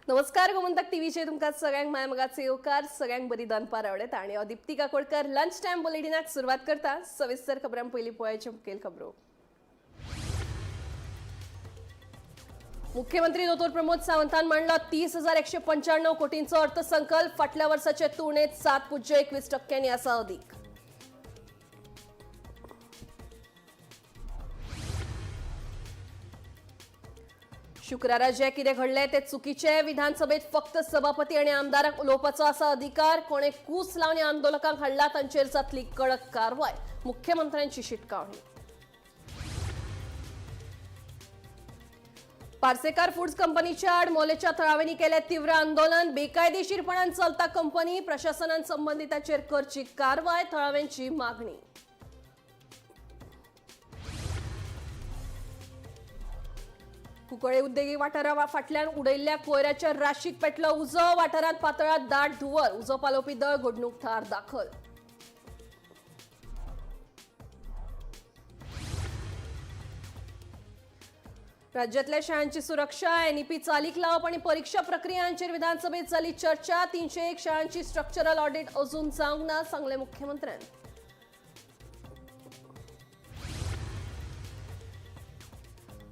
नमस्कार, गोमंतक टीव्हीचेर तुमकां सगळ्यांक माय मोगाचो येवकार. सगळ्यांक बरी दनपार आवडटा आनी हांव दिप्ती काकोडकर लंच टायम बुलेटिनाक सुरवात करता. सविस्तर खबरां. पयलीं पळयाच्यो मुखेल खबरो. मुख्यमंत्री दोतोर प्रमोद सावंतान मांडला 30,195 कोटींचो अर्थसंकल्प. फाटल्या वर्साचे तुळनेत 7.21 टक्क्यांनी आसा अदीक. शुक्रारा जे कितें घडलें ते चुकीचे. विधानसभेत फक्त सभापती आनी आमदारांक उलोवपाचो आसा अधिकार. कोणे कूस लावन ह्या आंदोलकांक हाडला तांचेर जातली कडक कारवाय, मुख्यमंत्र्यांची शिटकावणी. पार्सेकार फूड्स कंपनीच्या आड मोलेच्या थळाव्यांनी केलें तीव्र आंदोलन. बेकायदेशीरपणान चलता कंपनी, प्रशासनान संबंधिताचेर करची कारवाय, थळाव्यांची मागणी. कुंकळे उद्देगीक वाठारा फाटल्यान उडयल्ल्या कोयराच्या राशीक पेटलो उजो. वाठारांत पातळ्ळा दाट धुंवर. उजो पालोवपी दळ घडणूक थळार दाखल. राज्यातल्या शाळांची सुरक्षा, एनईपी चालीक लावप आणि परीक्षा प्रक्रियांचेर विधानसभेत जाली चर्चा. 301 शाळांची स्ट्रक्चरल ऑडिट अजून जावंक ना, सांगले मुख्यमंत्र्यान.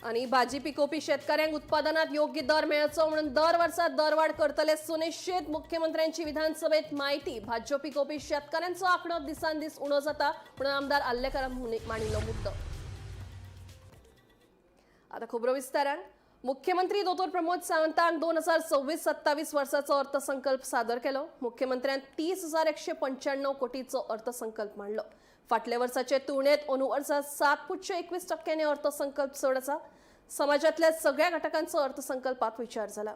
आणि भाजी पिकोवपी शेतकऱ्यांक उत्पादनात योग्य दर मेळचो म्हणून दर वर्सा दरवाढ करतले सुनिश्चित, मुख्यमंत्र्यांची विधानसभेत माहिती. भाजयो पिकोवपी शेतकऱ्यांचो आंकडो दिसान दीस उणो जाता म्हणून आमदार आर्लेकारान मांडिल्लो मुद्दो. आता खबरो विस्तारान. मुख्यमंत्री दोतोर प्रमोद सावंतान 2026-27 वर्साचो अर्थसंकल्प सादर केलो. मुख्यमंत्र्यान 30,195 कोटीचो अर्थसंकल्प मांडलो. फाटल्या वर्साचे तुळनेत अंदू वर्सा 7.21 टक्क्यांनी अर्थसंकल्प चड आसा. समाजातल्या सगळ्या घटकांचो अर्थसंकल्पात विचार जाला.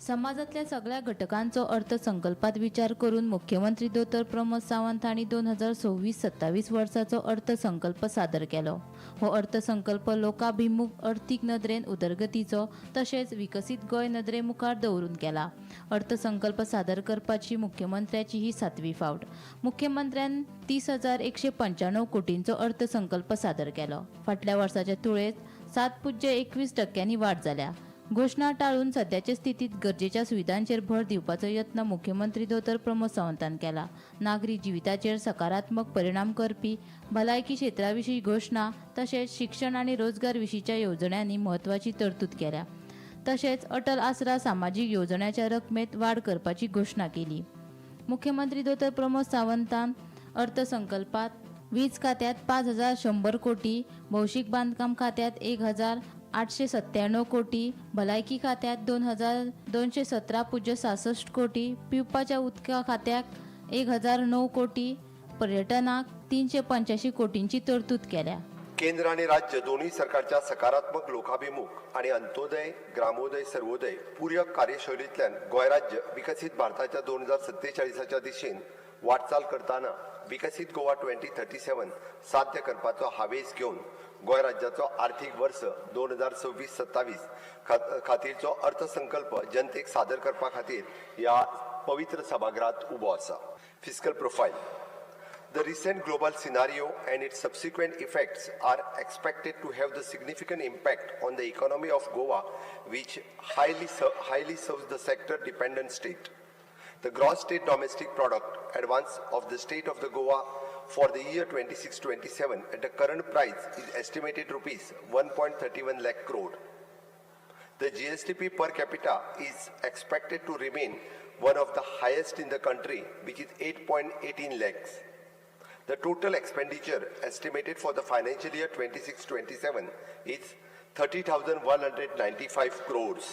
समाजातल्या सगळ्या घटकांचो अर्थसंकल्पात विचार करून मुख्यमंत्री दोतोर प्रमोद सावंत हांणी 2026-27 वर्साचो अर्थसंकल्प सादर केलो. हो अर्थसंकल्प लोकाभिमुख, अर्थीक नदरेन उदरगतीचो तशेंच विकसीत गोंय नदरे मुखार दवरून केला. अर्थसंकल्प सादर करपाची मुख्यमंत्र्याची ही सातवी फावट. मुख्यमंत्र्यान 30,195 कोटींचो अर्थसंकल्प सादर केलो. फाटल्या वर्साच्या तुळेत 7.21 टक्क्यांनी वाड जाल्या. घोशणा टाळून सद्याचे स्थितीत गरजेच्या सुविधांचेर भर दिवपाचो यत्न मुख्यमंत्री दोतोर प्रमोद सावंतान केला. नागरी जिविताचेर सकारात्मक परिणाम करपी भलायकी क्षेत्रा विशीं घोशणा तशेंच शिक्षण आनी रोजगार विशींच्या येवजण्यांनी म्हत्वाची तरतूद केल्या. तशेंच अटल आसरा सामाजीक येवजण्याच्या रकमेत वाड करपाची घोशणा केली. मुख्यमंत्री दोतोर प्रमोद सावंतान अर्थसंकल्पात वीज खात्यात 5100 कोटी, भौशीक बांदकाम खात्यात 1897 कोटी, भलायकी खात्यात 2217.66 कोटी, पिवपाच्या उदका खात्याक 1009 कोटी, पर्यटनाक 385 कोटींची तरतूद केल्या. केंद्र आणि राज्य दोन्ही सरकारच्या सकारात्मक, लोकाभिमुख आणि अंत्योदय, ग्रामोदय, सर्वोदय पूरक कार्यशैलींतल्यान गोंय राज्य विकसीत भारताच्या 2047च्या दिशेन वाटचाल करतना विकसीत गोवा 2037 साध्य करपाचो हावेस घेवन गोंय राज्याचो आर्थीक वर्स 2026-27 खातीरचो अर्थसंकल्प जनतेक सादर करपा खातीर ह्या पवित्र सभागृहात उबो आसा. Fiscal profile. The recent global scenario and its subsequent effects are expected to have the significant impact on the economy of Goa, which highly serves the sector dependent state. The gross state domestic product advance of the state of the Goa for the year 26-27 at the current price is estimated rupees 1.31 lakh crore. The GSDP per capita is expected to remain one of the highest in the country, which is 8.18 lakhs. The total expenditure estimated for the financial year 26-27 is 30,195 crores.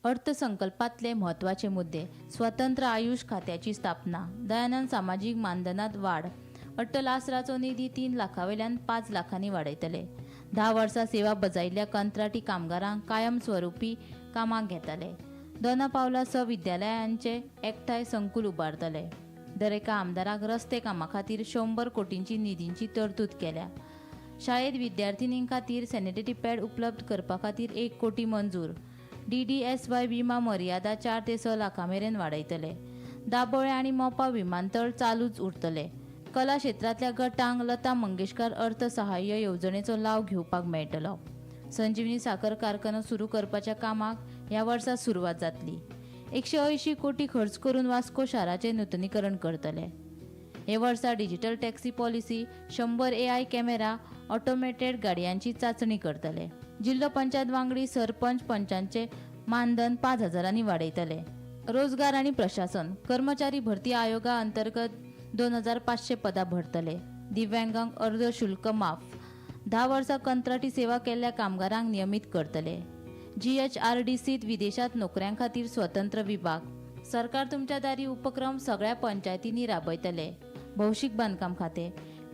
अर्थसंकल्पातले म्हत्वाचे मुद्दे: स्वतंत्र आयुष खात्याची स्थापना, दयानंद सामाजीक मानधनात वाड, अटल आसराचो निधी 3 लाखां वयल्यान 5 लाखांनी वाडयतले, 10 वर्सां सेवा बजायिल्ल्या कंत्राटी कामगारांक कायम स्वरुपी कामाक घेतले, दोना पावला स विद्यालयांचे एकठांय संकुल उबारतले, दरेका आमदाराक रस्ते कामा खातीर 100 कोटींची निधींची तरतूद केल्या, शाळेत विद्यार्थिनीं खातीर सॅनिटरी पॅड उपलब्ध करपा खातीर 1 कोटी मंजूर, डीडीएसवाय विमा मर्यादा 4 ते 6 लाखां मेरेन वाडयतले, दाबोळे आनी मोपा विमानतळ चालूच उरतले, कला क्षेत्रांतल्या गटांक लता मंगेशकार अर्थ सहाय्य येवजणेचो लाव घेवपाक मेळटलो, संजीवनी साखर कारखानो सुरू करपाच्या कामाक ह्या वर्सा सुरवात जातली. 180 कोटी खर्च करून वास्को शाराचें नुतनीकरण करतले. हे वर्सा digital taxi policy, 100 AI camera, automated गाडयांची चांचणी करतले. जिल्लो पंचायत वांगडी, सरपंच, पंचांचे मानधन 5,000 वाडयतले. रोजगार आनी प्रशासन, कर्मचारी भरती आयोगा अंतर्गत 2,500 पदां भरतले. दिव्यांगांक अर्ज शुल्क माफ. 10 वर्सां कंत्राटी सेवा केल्ल्या कामगारांक नियमीत करतले. GHRDCत विदेशात नोकऱ्यां खातीर स्वतंत्र विभाग. सरकार तुमच्या दारी उपक्रम सगळ्या पंचायतींनी राबयतले. भौशीक बांदकाम खाते,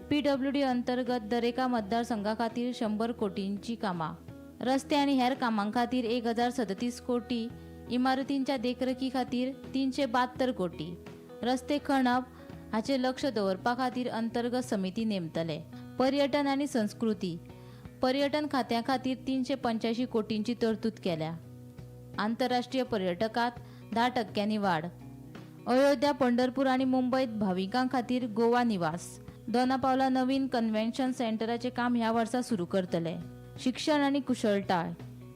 PWD अंतर्गत दरेका मतदारसंघा खातीर 100 कोटींची कामां. रस्ते आनी हेर कामां खातीर 1,037 कोटी, इमारतींच्या देखरेखी खातीर 372 कोटी. रस्ते खणप हाचेर लक्ष दवरपा खातीर अंतर्गत समिती नेमतले. पर्यटन आनी संस्कृती, पर्यटन खात्या खातीर 385 कोटींची तरतूद केल्या. आंतरराष्ट्रीय पर्यटकात 10% वाड. अयोध्या, पंढरपूर आनी मुंबयत भाविकां खातीर गोवा निवास. दोनापावला नवीन कन्व्हेन्शन सेंटराचें काम ह्या वर्सा सुरू करतले. शिक्षण आनी कुशळटाय,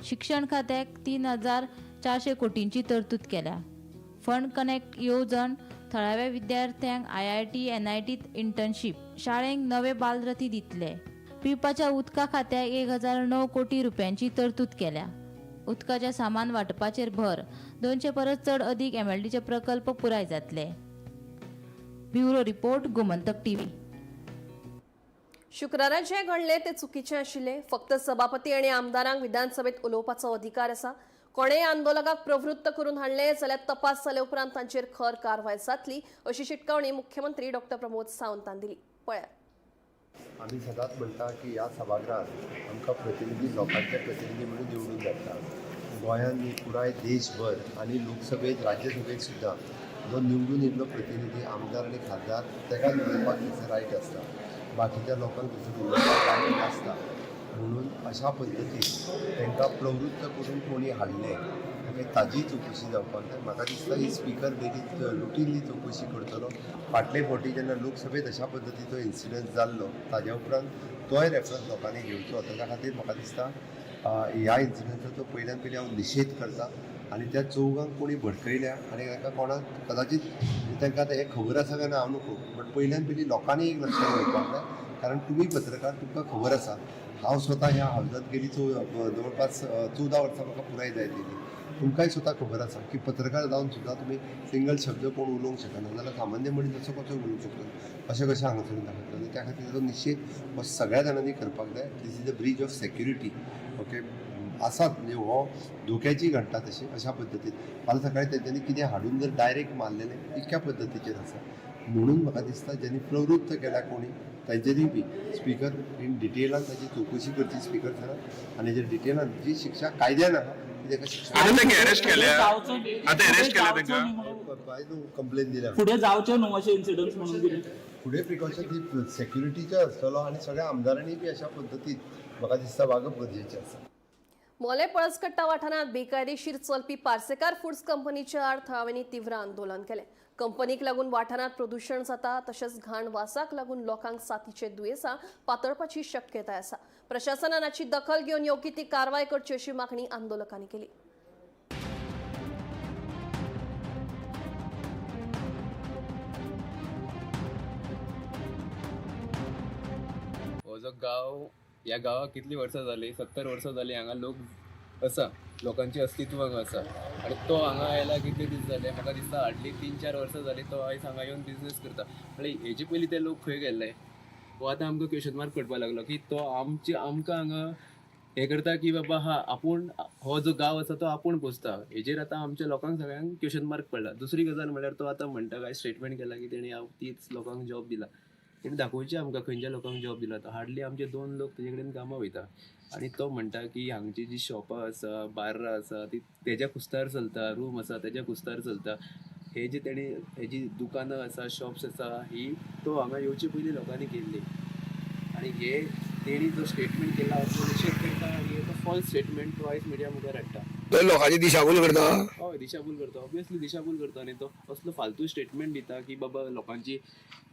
शिक्षण खात्याक 3,400 कोटींची तरतूद केल्या. फंड कनेक्ट येवजण, थळाव्या विद्यार्थ्यांक IIT, NITत इंटर्नशीप. शाळेंक नवे बालरथी दितले. पिवपाच्या उदका खात्याक 1,009 कोटी रुपयांची तरतूद केल्या. उदकाच्या सामान वांटपाचेर भर. 200 परस चड अदीक MLDचे प्रकल्प पुराय जातले. Bureau report, Gomantak TV. शुक्रारा जें घडलें तें चुकीचें आशिल्लें. फक्त सभापती आनी आमदारांक विधानसभेत उलोवपाचो अधिकार आसा. कोणेय आंदोलकाक प्रवृत्त करून हाडले जाल्यार तपास जाले उपरांत तांचेर खर कारवाय जातली अशी शिटकावणी मुख्यमंत्री डॉक्टर प्रमोद सावंतान दिली. पळयात. आमी सदांच म्हणटा की ह्या सभागृहात आमकां प्रतिनिधी, लोकांचे प्रतिनिधी म्हणून निवडून धाडटा. गोंयांत न्ही, पुराय देशभर आनी लोकसभेत, राज्यसभेत सुद्दां जो निवडून येयल्लो प्रतिनिधी, आमदार आनी खासदार, तेकाच उलोवपाक थंयसर रायट आसता. बाकीच्या लोकांक थंयसर उलोवपाक रायट नासता. म्हणून अशा पद्दतीन तांकां प्रवृत्त करून कोणी हाडलें मागीर ताजी चवकशी जावपाक जाय. म्हाका दिसता ही स्पिकर बेगीन रुटीनली चवकशी करतलो. फाटले फावटी जेन्ना लोकसभेत अशा पद्दतीचो इन्सिडंट जाल्लो, ताज्या उपरांत तोय रेफरन्स लोकांनी घेवचो. ताच्या खातीर म्हाका दिसता ह्या इन्सिडंटाचो पयल्यान पयलीं हांव निशेध करता आनी त्या चौगांक कोणी भडकयल्या आनी तांकां कोणाक कदाचित तांकां आतां हें खबर आसा काय ना हांव नको, बट पयल्यान पयलीं लोकांनी एक लक्षात घेवपाक जाय, कारण तुमी पत्रकार, तुमकां खबर आसा. हांव स्वता ह्या हावजांत गेली जवळपास 14 वर्सां म्हाका पुराय जायत येयली. तुमकांय स्वता खबर आसा की पत्रकार जावन सुद्दां तुमी सिंगल शब्द कोण उलोवंक शकना, जाल्यार सामान्य मनीस असो कसो उलोवंक शकतलो, अशें कशें हांगासरून दाखयतलो. आनी त्या खातीर ताजो निशेध हो सगळ्या जाणांनी करपाक जाय. This is a breach of security, okay, आसात म्हणजे हो धोक्याची घडटा तशी अशा पद्दतीन. फाल्यां सकाळी तेंच्यांनी कितें हाडून जर डायरेक्ट मारलेलें इतक्या पद्दतीचेर आसा. म्हणून म्हाका दिसता ज्यांनी प्रवृत्त केल्या कोणी, तांच्यांनी बी स्पिकर इन डिटेलान ताची चवकशी करची स्पिकर सरान आनी हेजेर डिटेलान जी शिक्षा कायद्यान आहा ती ताका शिक्षा. आतां तांकां अरेस्ट केल्या, आतां अरेस्ट केल्या तांकां. कंप्लेन दिल्या. फुडें जावचें न्हू अशें इन्सिडंट्स म्हणून कितें फुडें प्रिकॉशन ती सेक्युरिटीचो आसतलो आनी सगळ्या आमदारांनी बी अशा पद्दतीन म्हाका दिसता वागप गरजेचें आसा. मोले पळसकट्टा वाठारांत बेकायदेशीर चलपी पार्सेकार फूड्स कंपनीच्या आड थळाव्यांनी तीव्र आंदोलन केलें. कंपनीक लागून वाठारांत प्रदूशण जाता, तशेंच घाण वासाक लागून लोकांक साथीचे दुयेंसां पातळपाची शक्यताय आसा. प्रशासनान हाची दखल घेवन योग्य ती कारवाय करची अशी मागणी आंदोलकांनी केली. हो जो गांव, ह्या गांवाक कितलीं वर्सां जालीं, 70 वर्सां जालीं हांगा लोक आसा, लोकांचें अस्तित्व हांगा आसा. आनी तो हांगा आयला कितले दीस जाले, म्हाका दिसता हार्डली 3-4 वर्सां जालीं तो आयज हांगा येवन बिजनेस करता. म्हणल्यार हेजे पयलीं ते लोक खंय गेल्ले, हो आतां आमकां क्वेशन मार्क पडपाक लागलो की तो आमचे आमकां हांगा हें करता की बाबा हा आपूण हो जो गांव आसा तो आपूण पोसता. हेजेर आतां आमच्या लोकांक सगळ्यांक क्वेशन मार्क पडला. दुसरी गजाल म्हणल्यार तो आतां म्हणटा काय स्टेटमेंट केला की तेणी हांव तीच लोकांक जॉब दिला. तेणी दाखोवचें आमकां खंयच्या लोकांक जॉब दिला. तो हार्डली आमचे 2 लोक तेजे कडेन कामां वयता आनी तो म्हणटा की हांगची जी शॉपां आसा, बार्रां आसा, ती तेज्या खुस्तार चलता, रूम आसा तेज्या खुस्तार चलता. हे जे तेणी हेजी दुकानां आसा, शॉप्स आसा, ही तो हांगा येवचे पयलीं लोकांनी केल्ली. आनी हे तेणी जो स्टेटमेंट केला तो निशेध करता आनी तो फॉल्स स्टेटमेंट तो आयज मिडिया मुखार हाडटा. तो लोकांची दिशाभूल करता. हय, दिशाभूल करता, ऑब्वियसली दिशाभूल करता. आनी तो असलो फालतू स्टेटमेंट दिता की बाबा लोकांची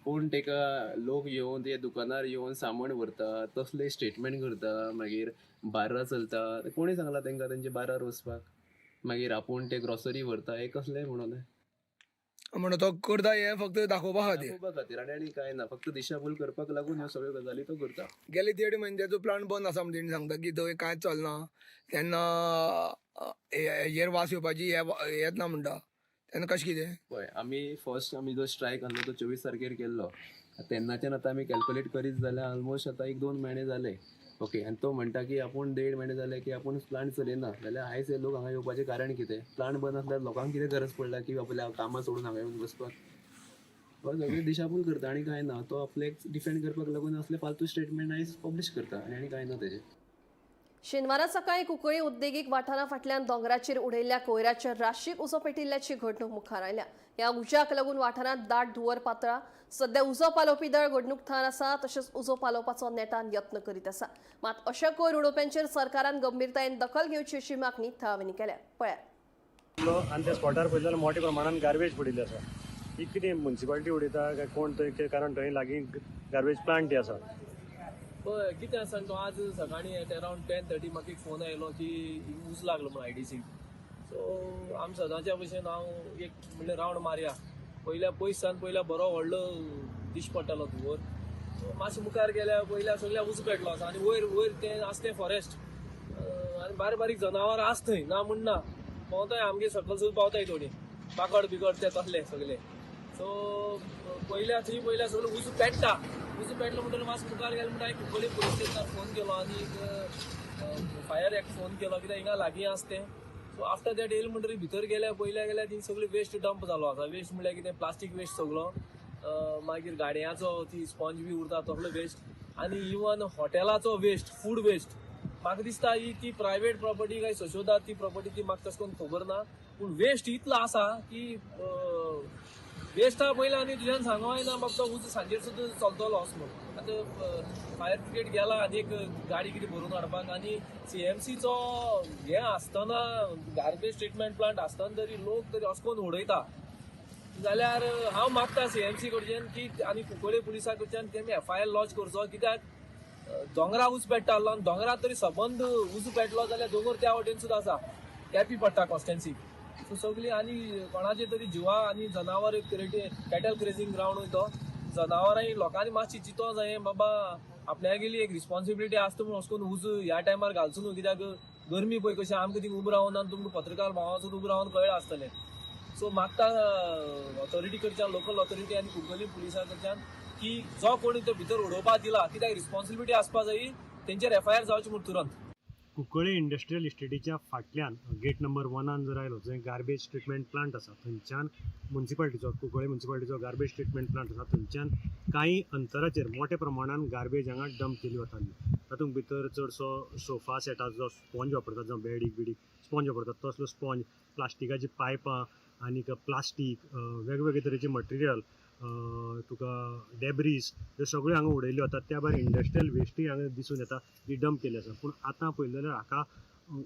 कोण तेका लोक येवन ते दुकानार येवन सामान व्हरता तसले स्टेटमेंट करता. मागीर बार्रां चलता, कोणी सांगला तांकां तेंचे बार्रार वचपाक? मागीर आपूण ते ग्रॉसरी व्हरता, हें कसलें म्हणून म्हणून तो करता हें फक्त दाखोवपा खातीर, दाखोवपा खातीर आनी आनी कांय ना, फक्त दिशाभूल करपाक लागून ह्यो सगळ्यो गजाली तो करता. गेले 1.5 म्हयने तेजो प्लांट बंद आसा म्हण तेणी सांगता की थंय कांयच चलना, तेन्ना हेजेर वास येवपाची हेच ना म्हणटा, तेन्ना कशें कितें? पळय, आमी फर्स्ट आमी जो स्ट्रायक आहलो तो 24 तारखेर केल्लो, तेन्नाच्यान आतां आमी कॅल्कुलेट करीत जाल्यार ऑलमोस्ट आतां 1-2 म्हयने जाले. ओके, आनी तो म्हणटा की आपूण 1.5 म्हयने जाले की आपूण प्लांट चलयना, जाल्यार आयज हे लोक हांगा येवपाचें कारण कितें? प्लांट बंद आसल्यार लोकांक कितें गरज पडला की आपल्या कामां सोडून हांगा येवन बसपाक? हो सगळें दिशाभूल करता आनी कांय ना. तो आपल्याक डिफेंड करपाक लागून असले फालतू स्टेटमेंट आयज पब्लीश करता आनी आनी कांय ना तेजें. शेनवारा सकाळी कुंकळी उद्देगीक वाठारा फाटल्यान दोंगराचेर उडयल्ल्या कोयराच्या राशीक उजो पेटिल्ल्याची घडणूक मुखार आयल्या. ह्या उज्याक लागून वाठारांत दाट धुंवर पातळा. सध्या उजो पालोवपी दळ घडणूक थळार आसा, तशेंच उजो पालोवपाचो नेटान यत्न करीत आसा. मात अशा कोयर उडोवप्यांचेर सरकारान गंभीरतायेन दखल घेवची अशी मागणी थळाव्यांनी केल्या. पळयात. आनी त्या स्पॉटार पळयत जाल्यार मोठ्या प्रमाणान गार्बेज पडिल्ली आसा. ही कितें मुन्सिपालिटी उडयता काय कोण थंय, कारण थंय लागीं गार्बेज प्लांट आसा. पळय कितें आसा, तो आज सकाळीं एट अरावंड 10:30 म्हाका एक फोन आयलो की उज लागलो म्हूण आयडीसी. सो आमी सदांच्या भशेन हांव एक म्हणलें रावंड मारया, पयल्या पयस सावन पयल्या बरो व्हडलो दीश पडटालो धुंवर. सो मातशें मुखार गेल्या पयल्या सगळ्या उजो पेटलो आसा आनी वयर वयर तें आसा तें फॉरेस्ट आनी बारीक बारीक जनावरां आसा थंय, ना म्हण ना, पावताय आमगे सकल सुद्दां पावताय थोडीं माकड बिकड ते तसले सगळे. सो पयल्या थंय पयल्या सगळें उजो पेट्टा, उजो पेटलो म्हणटकीर मातसो मुखार गेलो म्हणटा हांवें कुंकळ्ळी पुलीस स्टेशनार फोन केलो आनी फायर एक फोन केलो कित्याक हिंगा लागीं आसा तें. सो आफ्टर that येयलें म्हणटकीर भितर गेल्या पयल्या गेल्यार थिंग सगळी वेस्ट डंप जालो आसा. वेस्ट म्हणल्यार कितें, प्लास्टीक वेस्ट सगळो, मागीर गाडयांचो ती स्पॉन्ज बी उरता तसलो वेस्ट आनी इवन हॉटेलाचो वेस्ट, फूड वेस्ट. म्हाका दिसता ही ती प्रायवेट प्रॉपर्टी काय सोशोदाद ती प्रॉपर्टी ती म्हाका तशें करून खबर ना, पूण वेस्ट इतलो आसा की वेस्टा पयलें आनी तुज्यान सांगो जायना बाबा तो उजो सांजेर सुद्दां चलतलो असो म्हणून. आतां फायर ब्रिगेड गेला आनी एक गाडी कितें भरून हाडपाक, आनी सीएमसीचो हें आसतना गार्बेज ट्रिटमेंट प्लांट आसतना तरी लोक तरी अशें करून उडयता जाल्यार हांव मागता सीएमसी कडच्यान की आनी कुंकळ्ळी पुलिसा कडच्यान तेमी एफआयआर लॉन्च करचो, कित्याक दोंगरा उजो पेट्टा आसलो आनी दोंगरा तरी सबंद उजो पेटलो जाल्यार दोंगर त्या वटेन सुद्दां आसा, कॅपी पडटा कॉन्स्टन्सी. सो सगळी आनी कोणाचे तरी जिवा आनी जनावर एक कॅटल ग्रेजिंग ग्रावंड तो जनावरां लोकांनी मातशी चिंतो जाय बाबा आपल्यागेली एक रिस्पॉन्सिबिलिटी आसता म्हणून अशें करून उजो ह्या टायमार घालचो न्हू, कित्याक गरमी पळय कशी आमकां थिंग उबो रावन आनी तुमकां पत्रकार भावां सुद्दां उबो रावन कळ्ळें आसतलें. सो मागता ऑथॉरिटी कडच्यान, लोकल ऑथॉरिटी आनी कुंकळ्ळी पुलिसां कडच्यान की जो कोणी तो भितर उडोवपाक दिला कित्याक रिस्पॉन्सिबिलिटी आसपा जाय, तेंचेर एफआयआर जावची म्हूण तुरंत. कुंकळ्ळी इंडस्ट्रियल इस्टेटीच्या फाटल्यान गेट नंबर 1 जर आयलो जंय गार्बेज ट्रिटमेंट प्लांट आसा, थंयच्यान मुन्सिपालिटीचो कुंकळ्ळी मुन्सिपालिटीचो गार्बेज ट्रिटमेंट प्लांट आसा, थंयच्यान कांय अंतराचेर मोठ्या प्रमाणान गार्बेज हांगा डंप केली वताली. तातूंत भितर चडसो सोफा सेटाचो स्पॉन्ज वापरतात, जावं बेडीक बिडीक स्पॉन्ज वापरतात तसलो स्पॉन्ज, प्लास्टिकाची पायपां आनीक प्लास्टीक, वेगवेगळे तरेचे मटेरियल, तुका डेब्रीज ह्यो सगळ्यो हांगा उडयल्यो वतात. त्या भायर इंडस्ट्रियल वेस्टूय हांगा दिसून येता जी डंप केल्ली आसा. पूण आतां पळयलें जाल्यार हाका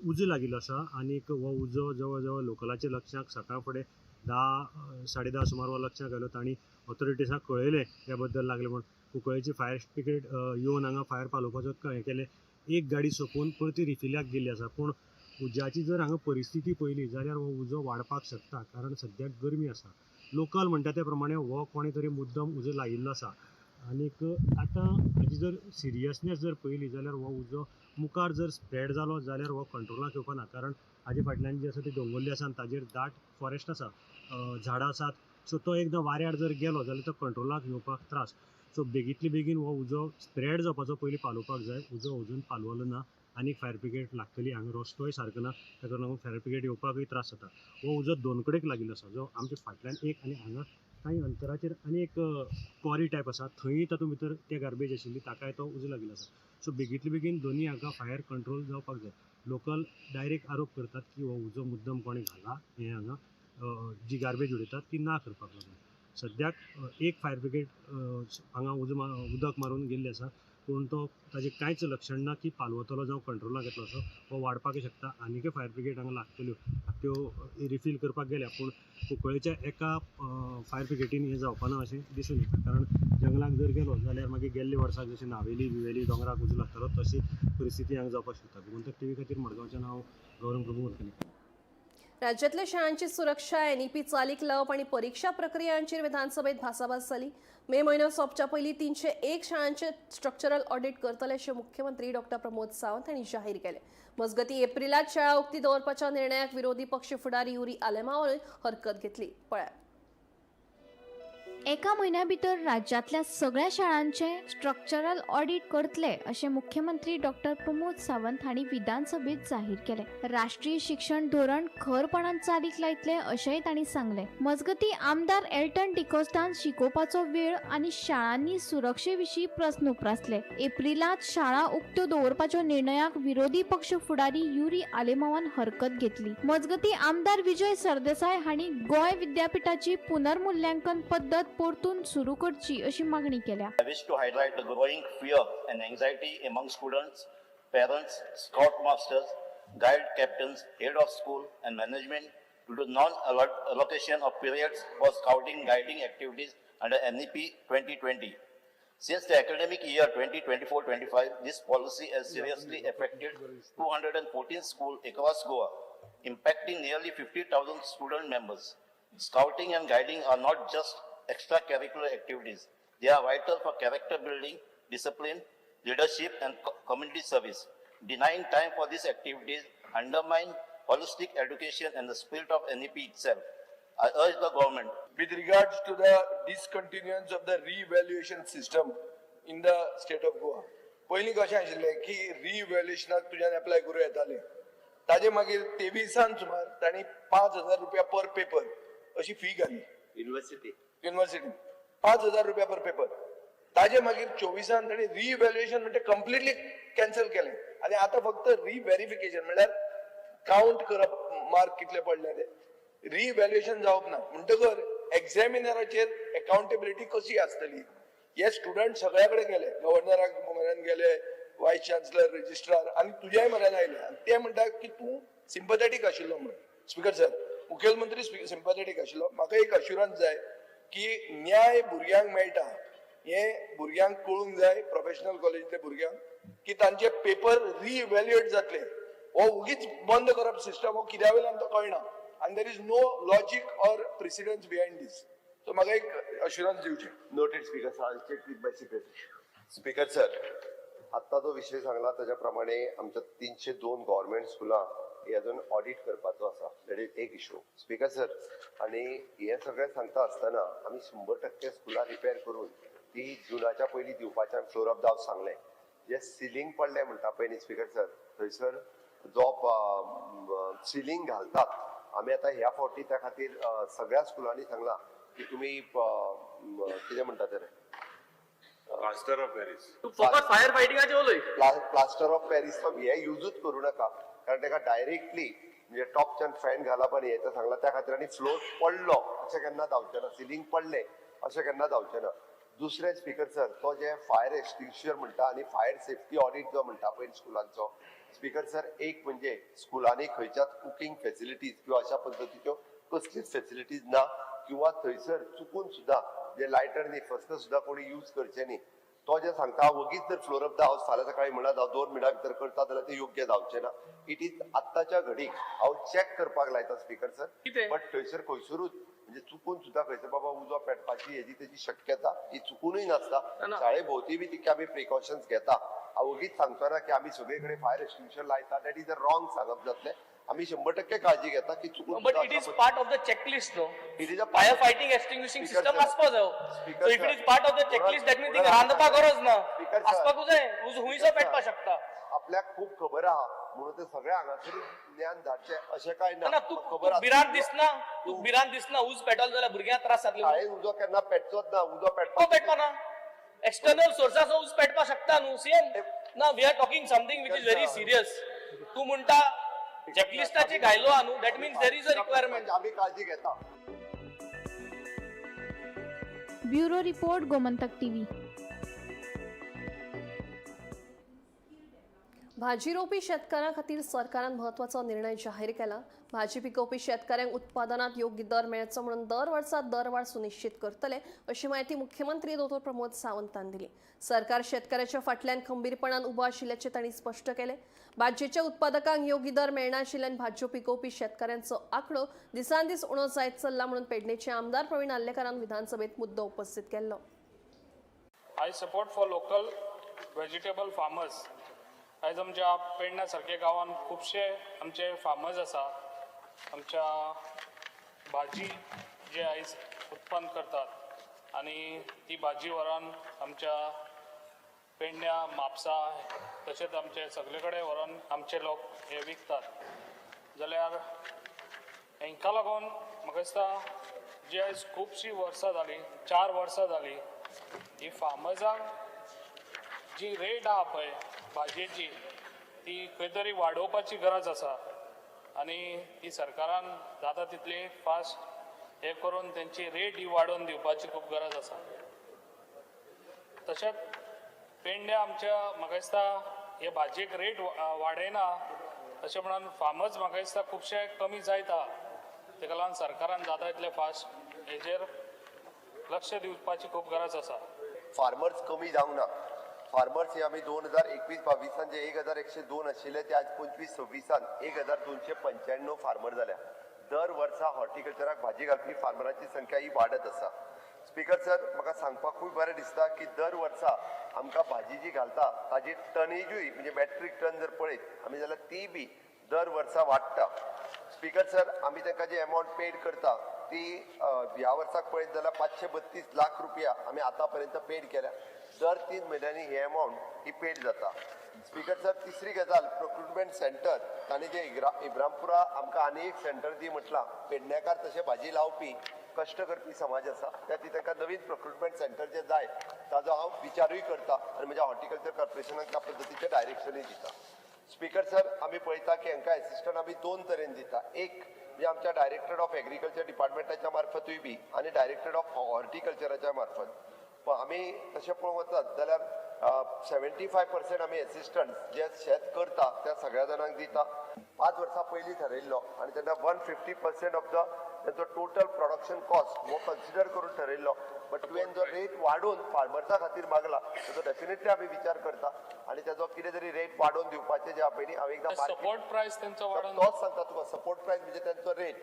उजो लागिल्लो आसा आनीक हो उजो जवळ जवळ लोकलाच्या लक्षाक सकाळ फुडें 10, 10:30 सुमार हो लक्षाक आयलो. तांणी ऑथॉरिटीजांक कळयलें ह्या बद्दल लागलें म्हूण. कुंकळ्ळेची फायर ब्रिगेड येवन हांगा फायर पालोवपाचो हें केलें. एक गाडी सोंपून परती रिफिलाक गेल्ली आसा. पूण उज्याची जर हांगा परिस्थिती पळयली जाल्यार हो उजो वाडपाक शकता, कारण सद्याक गरमी आसा. लोकल म्हणटा त्या प्रमाणे हो कोणे तरी मुद्दम उजो लायिल्लो आसा आनीक आतां हाजी जर सिरियसनेस जर पळयली जाल्यार हो उजो मुखार जर स्प्रेड जालो जाल्यार हो कंट्रोलाक येवपा ना, कारण हाजे फाटल्यान जी आसा ती दोंगुल्ली आसा आनी ताजेर दाट फॉरेस्ट आसा, झाडां आसात. सो तो एकदां वाऱ्यार जर गेलो जाल्यार तो कंट्रोलाक येवपाक त्रास. सो बेगींतले बेगीन हो उजो स्प्रेड जावपाचो पयलीं पालोवपाक जाय. उजो अजून पालवलो ना आनीक फायर ब्रिगेड लागतली. हांगा रस्तोय सारको ना, ताका लागून फायर ब्रिगेड येवपाकूय त्रास जाता. हो उजो दोन कडेक लागिल्लो आसा, जो आमच्या फाटल्यान एक आनी हांगा कांय अंतराचेर आनी एक क्वॉरी टायप आसा, थंय तातूंत भितर ते गार्बेज आशिल्ली ताकाय तो उजो लागिल्लो आसा. सो बेगींतले बेगीन दोनूय हांगा फायर कंट्रोल जावपाक जाय. लोकल डायरेक्ट आरोप करतात की हो उजो मुद्दम कोणें घाला, हें हांगा जी गार्बेज उडयतात ती ना करपाक लागून. सद्याक एक फायर ब्रिगेड हांगा उदक मारून गेल्ली आसा, पूण तो ताजें कांयच लक्षण ना की पालवतलो जावं कंट्रोलाक येतलो असो. हो वाडपाक शकता. आनीकय फायर ब्रिगेड हांगा लागतल्यो, त्यो रिफील करपाक गेल्या, पूण कुंकळ्ळेच्या एका फायर ब्रिगेडीन हें जावपा ना अशें दिसून येता. कारण जंगलाक जर गेलो जाल्यार मागीर गेल्ले वर्साक जशें नावेली बिवेली दोंगराक उजो लागतालो तशी परिस्थिती हांगा जावपाक शकता. गोमंतक टीव्ही खातीर मडगांवच्यान हांव गौरव प्रभू वरकली. राज्यातल्या शाळांची सुरक्षा, एनईपी चालीक लावप आनी परीक्षा प्रक्रियांचेर विधानसभेत भासाभास जाली. मे म्हयनो सोंपच्या पयलीं 301 शाळांचे स्ट्रक्चरल ऑडिट करतले अशें मुख्यमंत्री डॉक्टर प्रमोद सावंत हांणी जाहीर केलें. मजगतीं, एप्रिलात शाळा उक्ती दवरपाच्या निर्णयाक विरोधी पक्ष फुडारी युरी आलेमांवान हरकत घेतली. पळयात. एका म्हयन्या भितर राज्यांतल्या सगळ्या शाळांचे स्ट्रक्चरल ऑडिट करतले अशें मुख्यमंत्री डॉक्टर प्रमोद सावंत हांणी विधानसभेत जाहीर केलें. राष्ट्रीय शिक्षण धोरण खरपणान चालीक लायतले अशेंय तांणी सांगलें. मजगतीं, आमदार एल्टन डिकोस्टान शिकोवपाचो वेळ आनी शाळांनी सुरक्षे विशीं प्रस्न उप्रासले. एप्रिलांत शाळा उक्त्यो दवरपाच्या निर्णयाक विरोधी पक्ष फुडारी युरी आलेमावान हरकत घेतली. मजगतीं, आमदार विजय सरदेसाय हांणी गोंय विद्यापीठाची पुनर्मुल्यांकन पद्दत परतून सुरू करची अशी मागणी केल्या. I wish to highlight the growing fear and anxiety among students, parents, scout masters, guide captains, head of school and management due to non-allocation of periods for scouting guiding activities under NEP 2020. Since the academic year 2024-25, this policy has seriously affected 214 schools across Goa, impacting nearly 50,000 student members. Scouting and guiding are not just extracurricular activities. They are vital for character building, discipline, leadership, and community service. Denying time for these activities undermine holistic education and the spirit of NEP itself. I urge the government with regards to the discontinuance of the re-evaluation system in the state of Goa. पयलीं कशें आशिल्लें की रिइव्हॅल्युएशनाक तुज्यान apply करूं येतालें. ताजे मागीर 23an सुमार तांणी 5,000 रुपया पर पेपर अशी फी घाली. University. युनिव्हर्सिटी 5,000 रुपया पर पेपर. ताजे मागीर 24an तांणी रिइव्हॅल्युएशन म्हणजे कंप्लिटली कॅन्सल केलें आनी आतां फक्त रिव्हेरिफिकेशन, म्हणल्यार काउंट करप मार्क कितले पडले ते. रिइव्हॅल्युएशन जावप ना म्हणटकर एक्झामिनराचेर अकाउंटेबिलिटी कशी आसतली? हे स्टुडंट सगळ्या कडेन गेले, गव्हर्नराक म्हऱ्यान गेले, वायस चान्सलर, रजिस्ट्रार आनी तुज्याय म्हऱ्यान आयले आनी ते म्हणटा की तूं सिम्पथेटीक आशिल्लो म्हणून. स्पीकर सर, मुखेलमंत्री सिम्पथेटीक आशिल्लो. म्हाका एक अश्युरन्स जाय की न्याय भुरग्यांक मेळटा हें भुरग्यांक कळूंक जाय, प्रोफेशनल कॉलेजींतल्या भुरग्यांक, की तांचे पेपर रिइव्हॅल्युएट जातले. हो उगीच बंद करप सिस्टम हो कित्या वयल्यान तो कळना आनी there is no logic or precedence behind this. So म्हाका एक अश्युरन्स दिवचें. Noted, Speaker sir. Check with my secretary. Speaker sir, आत्ता जो विशय सांगला ताच्या प्रमाणे आमच्या 302 गव्हर्मेंट स्कुलां ही अजून ऑडिट करपाचो आसा. That is एक इशू, स्पीकर सर. आनी हे सगळें सांगता आसतना आमी 100% स्कुलां रिपेर करून ती जुनाच्या पयलीं दिवपाचें आमी फ्लोर ऑफ the house सांगलें. जे सिलींग पडलें म्हणटा पळय न्ही स्पीकर सर, थंयसर जो सिलींग घालतात आमी आतां ह्या फावटी त्या खातीर सगळ्या स्कुलांनी सांगलां की तुमी कितें म्हणटा ते प्लास्टर ऑफ पॅरिस. तूं फकत फायर फायटिंगाचें उलय. प्लास्टर ऑफ पॅरिसचो हे युजूच करू नका, कारण ताका डायरेक्टली म्हणजे टॉपच्यान फॅन घालप आनी हें सांगलां त्या खातीर. आनी फ्लोर पडलो अशें केन्ना जावचें ना, सिलींग पडलें अशें केन्ना जावचें ना. दुसरें स्पीकर सर, तो जे फायर एक्सटिंग्विशर म्हणटा आनी फायर सेफ्टी ऑडिट जो म्हणटा पळय स्कुलांचो, स्पीकर सर, एक म्हणजे स्कुलांनी खंयच्याच कुकींग फेसिलिटीज किंवा अशा पद्दतीच्यो कसलीच फेसिलिटीज ना किंवा थंयसर चुकून सुद्दां जे लायटर न्ही फस्त सुद्दां कोणी यूज करचे न्ही. तो जे सांगता, वगीच जर फ्लोर ऑफ the house फाल्यां सकाळी म्हणत हांव 2 मिनटां भितर करता जाल्यार ते योग्य जावचें ना. It is आत्ताच्या घडीक हांव चॅक करपाक लायता स्पीकर सर. कितें? बट थंयसर खंयसरूच म्हणजे चुकून सुद्दां खंयसर बाबा उजो पेटपाची हेजी तेजी शक्यता ही चुकूनय नासता. ना. शाळे भोवती बी तितके आमी प्रिकॉशन्स घेता. हांव वगीच सांगचो ना की आमी सगळे कडेन फायर एक्सटिंग्विशर लायता. That is a wrong सांगप जातलें. आमी 100% काळजी घेता की चुकून But it is part of the checklist, no? It is a fire fighting extinguishing Speaker system sir. आसपा जाय. Speaker So if it sir. is part of the checklist, that means थिंगा रांदपा गरज ना. Speaker sir. आसपाकूच जाय. उजो हुंयसो Speaker sir. पेटपा शकता. आपल्याक खूब खबर आहा म्हणून ते सगळ्या हांगासरूच ज्ञान धाडचें अशें काय ना. ना, तूं खबर तूं भिरांत दिसना, तूं भिरांत दिसना उज पेटल जाल्यार भुरग्यांक त्रास जातले म्हणून? शाळेन उजो केन्ना पेटचोच ना. उजो तो पेटपाक पेटपा ना, एक्सटर्नल सोर्साचो उज पेटपा शकता न्हू सीएम? ना, we are talking something which is very serious. तूं म्हणटा चॅकलिस्टाचे घायलो आहा न्हू, that means there is a requirement. आमी काळजी घेता. Bureau report, Gomantak TV. भाजी रोवपी शेतकारां खातीर सरकारान म्हत्वाचो निर्णय जाहीर केला. भाजी पिकोवपी शेतकऱ्यांक उत्पादनात योग्य दर मेळचो म्हणून दर वर्सा दरवाढ सुनिश्चित करतले अशी म्हायती मुख्यमंत्री दोतोर प्रमोद सावंतान दिली. सरकार शेतकऱ्याच्या फाटल्यान खंबीरपणान उबो आशिल्ल्याचें तांणी स्पश्ट केलें. भाजयेच्या उत्पादकांक योग्य दर मेळनाशिल्ल्यान भाजयो पिकोवपी शेतकऱ्यांचो आंकडो दिसान दीस उणो जायत चल्ला म्हणून पेडणेचे आमदार प्रवीण आर्लेकारान विधानसभेत मुद्दो उपस्थित केल्लो. I support for local vegetable farmers. आयज आमच्या पेडण्या सारक्या गांवांत खुबशे आमचे फार्मर्स आसा. आमच्या भाजी जे आयज उत्पन्न करतात आनी ती भाजी व्हरोन आमच्या पेडण्या, म्हापसा तशेंच आमचे सगळे कडेन व्हरोन आमचे लोक हे विकतात. जाल्यार हेंकां लागून म्हाका दिसता जी आयज खुबशीं वर्सां जालीं, 4 वर्सां जालीं, ही फार्मर्सांक जी रेट आहा पळय भाजयेची ती खंय तरी वाडोवपाची गरज आसा आनी ती सरकारान जाता तितली फास्ट हें करून तेंची रेट ही वाडोवन दिवपाची खूब गरज आसा. तशेंच पेडण्या आमच्या म्हाका दिसता हे भाजयेक रेट वाडयना अशें म्हणून फार्मर्स म्हाका दिसता खुबशे कमी जायत आहा. तेका लागून सरकारान जाता तितले फास्ट हेजेर लक्ष दिवपाची खूब गरज आसा. फार्मर्स कमी जावंक ना. फार्मर्स हे आमी 2021-22 जे 1102 आशिल्ले ते आज 25-26 1295 फार्मर जाल्या. दर वर्सा हॉर्टिकल्चराक भाजी घालपी फार्मरांची संख्या ही वाडत आसा. स्पीकर सर, म्हाका सांगपाकूय बरें दिसता की दर वर्सा आमकां भाजी जी घालता ताजी टनेजूय म्हणजे मॅट्रीक टन जर पळयत आमी जाल्यार ती बी दर वर्सा वाडटा. स्पीकर सर, आमी तांकां जी एमावंट पेड करता ती ह्या वर्साक पळयत जाल्यार 532 लाख रुपया आमी आतां पर्यंत पेड केल्या. दर 3 म्हयन्यांनी ही एमावंट ही पेड जाता. स्पीकर सर, तिसरी गजाल प्रोक्युरमेंट सेंटर तांणी जे इब्रामपुरा आमकां आनी एक सेंटर दी म्हटलां. पेडणेकार तशें भाजी लावपी कश्ट करपी समाज आसा, त्या खातीर तांकां नवीन प्रोक्युरमेंट सेंटर जे जाय ताजो हांव विचारूय करता आनी म्हज्या हॉर्टिकल्चर कॉर्पोरेशनाक त्या पद्दतीचें डायरेक्शनूय दिता. स्पीकर सर, आमी पळयता की हांकां एसिस्टंट आमी 2 तरेन दिता. एक म्हणजे आमच्या डायरेक्टर ऑफ एग्रीकल्चर डिपार्टमेंटाच्या मार्फतूय बी आनी डायरेक्टर ऑफ हॉर्टिकल्चराच्या मार्फत. पण आमी तशें पळोवंक वचत जाल्यार 75% आमी एसिस्टंट जे शेत करता त्या सगळ्या जाणांक दिता. 5 वर्सां पयलीं थारयल्लो आनी तेन्ना 150% ऑफ the तेंचो टोटल प्रोडक्शन कॉस्ट हो कन्सिडर करून ठरयल्लो. बट तुवें जो रेट वाडोवन फार्मर्सा खातीर मागला तेजो डेफिनेटली आमी विचार करता आनी तेजो कितें तरी रेट वाडोवन दिवपाचें जें आहा पळय न्ही, हांव एकदां सपोर्ट प्रायस तेंचो वाडोवन तोच सांगता तुका. सपोर्ट प्रायस म्हणजे तेंचो रेट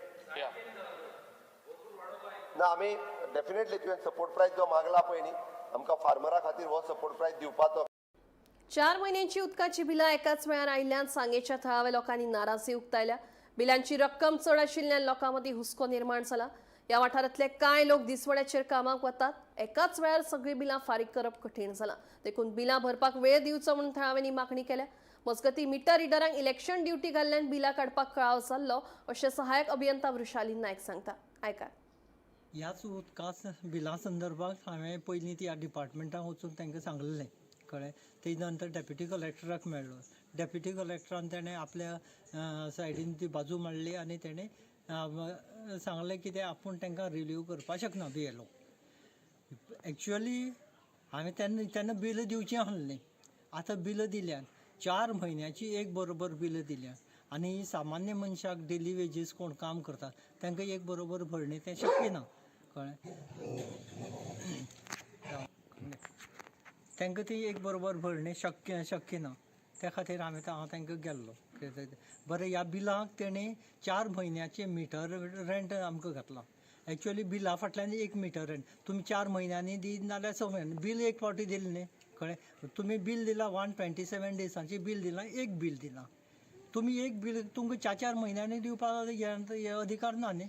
ना, आमी डेफिनेटली तुवें सपोर्ट प्रायस जो मागला पळय न्ही आमकां फार्मरा खातीर हो सपोर्ट प्रायस दिवपाचो. 4 म्हयन्यांची उदकाची बिलां एकाच वेळार आयिल्ल्यान सांगेच्या थळाव्या लोकांनी नाराजी उक्तायल्या. बिलांची रक्कम चड आशिल्ल्यान लोकां मदीं हुस्को निर्माण जाला. ह्या वाठारांतले कांय लोक दिसवड्याचेर कामाक वतात. एकाच वेळार सगळीं बिलां फारीक करप कठीण जालां. देखून बिलां भरपाक वेळ दिवचो म्हणून थळाव्यांनी मागणी केल्या. मजगतीं मिटर रिडरांक इलेक्शन ड्युटी घाल्ल्यान बिलां काडपाक कळाव जाल्लो अशें सहाय्यक अभियंता वृशाली नायक सांगता. आयकात. ह्याच उदका बिलां संदर्भात हांवें पयलीं त्या डिपार्टमेंटान वचून तांकां सांगलेलें, कळ्ळें. ते नंतर डेप्युटी कलेक्टराक मेळ्ळो. डेप्युटी कलेक्टरान तेणें आपल्या सायडीन ती बाजू मांडली आनी तेणें सांगलें की ते आपूण तांकां रिलीव करपाक शकना बीएलओ. एक्चुअली हांवें तेन्ना तेन्ना बिलां दिवचीं आसलीं. आतां बिलां दिल्यात, 4 म्हयन्याची एक बरोबर बिलां दिल्यात आनी सामान्य मनशाक डेली वेजीस कोण काम करता तांकां एक बरोबर भरणे तें शक्य ना, कळ्ळें. तांकां ती एक बरोबर भरणे शक्य शक्य ना. त्या खातीर हांवें हांव तांकां गेल्लो. बरें, ह्या बिलाक तेणें 4 म्हयन्याचें मिटर रेंट आमकां घातलां. एक्चुअली बिला फाटल्यान एक मिटर रेंट तुमी 4 म्हयन्यांनी दी नाल्यार 6 म्हयन्यांनी बील एक फावटी दिलें न्ही, कळ्ळें. तुमी बील दिलां 127 डिसांचें बील दिलां, एक बील दिलां. तुमी एक बील तुमकां 4-4 म्हयन्यांनी दिवपाक हे अधिकार ना न्ही.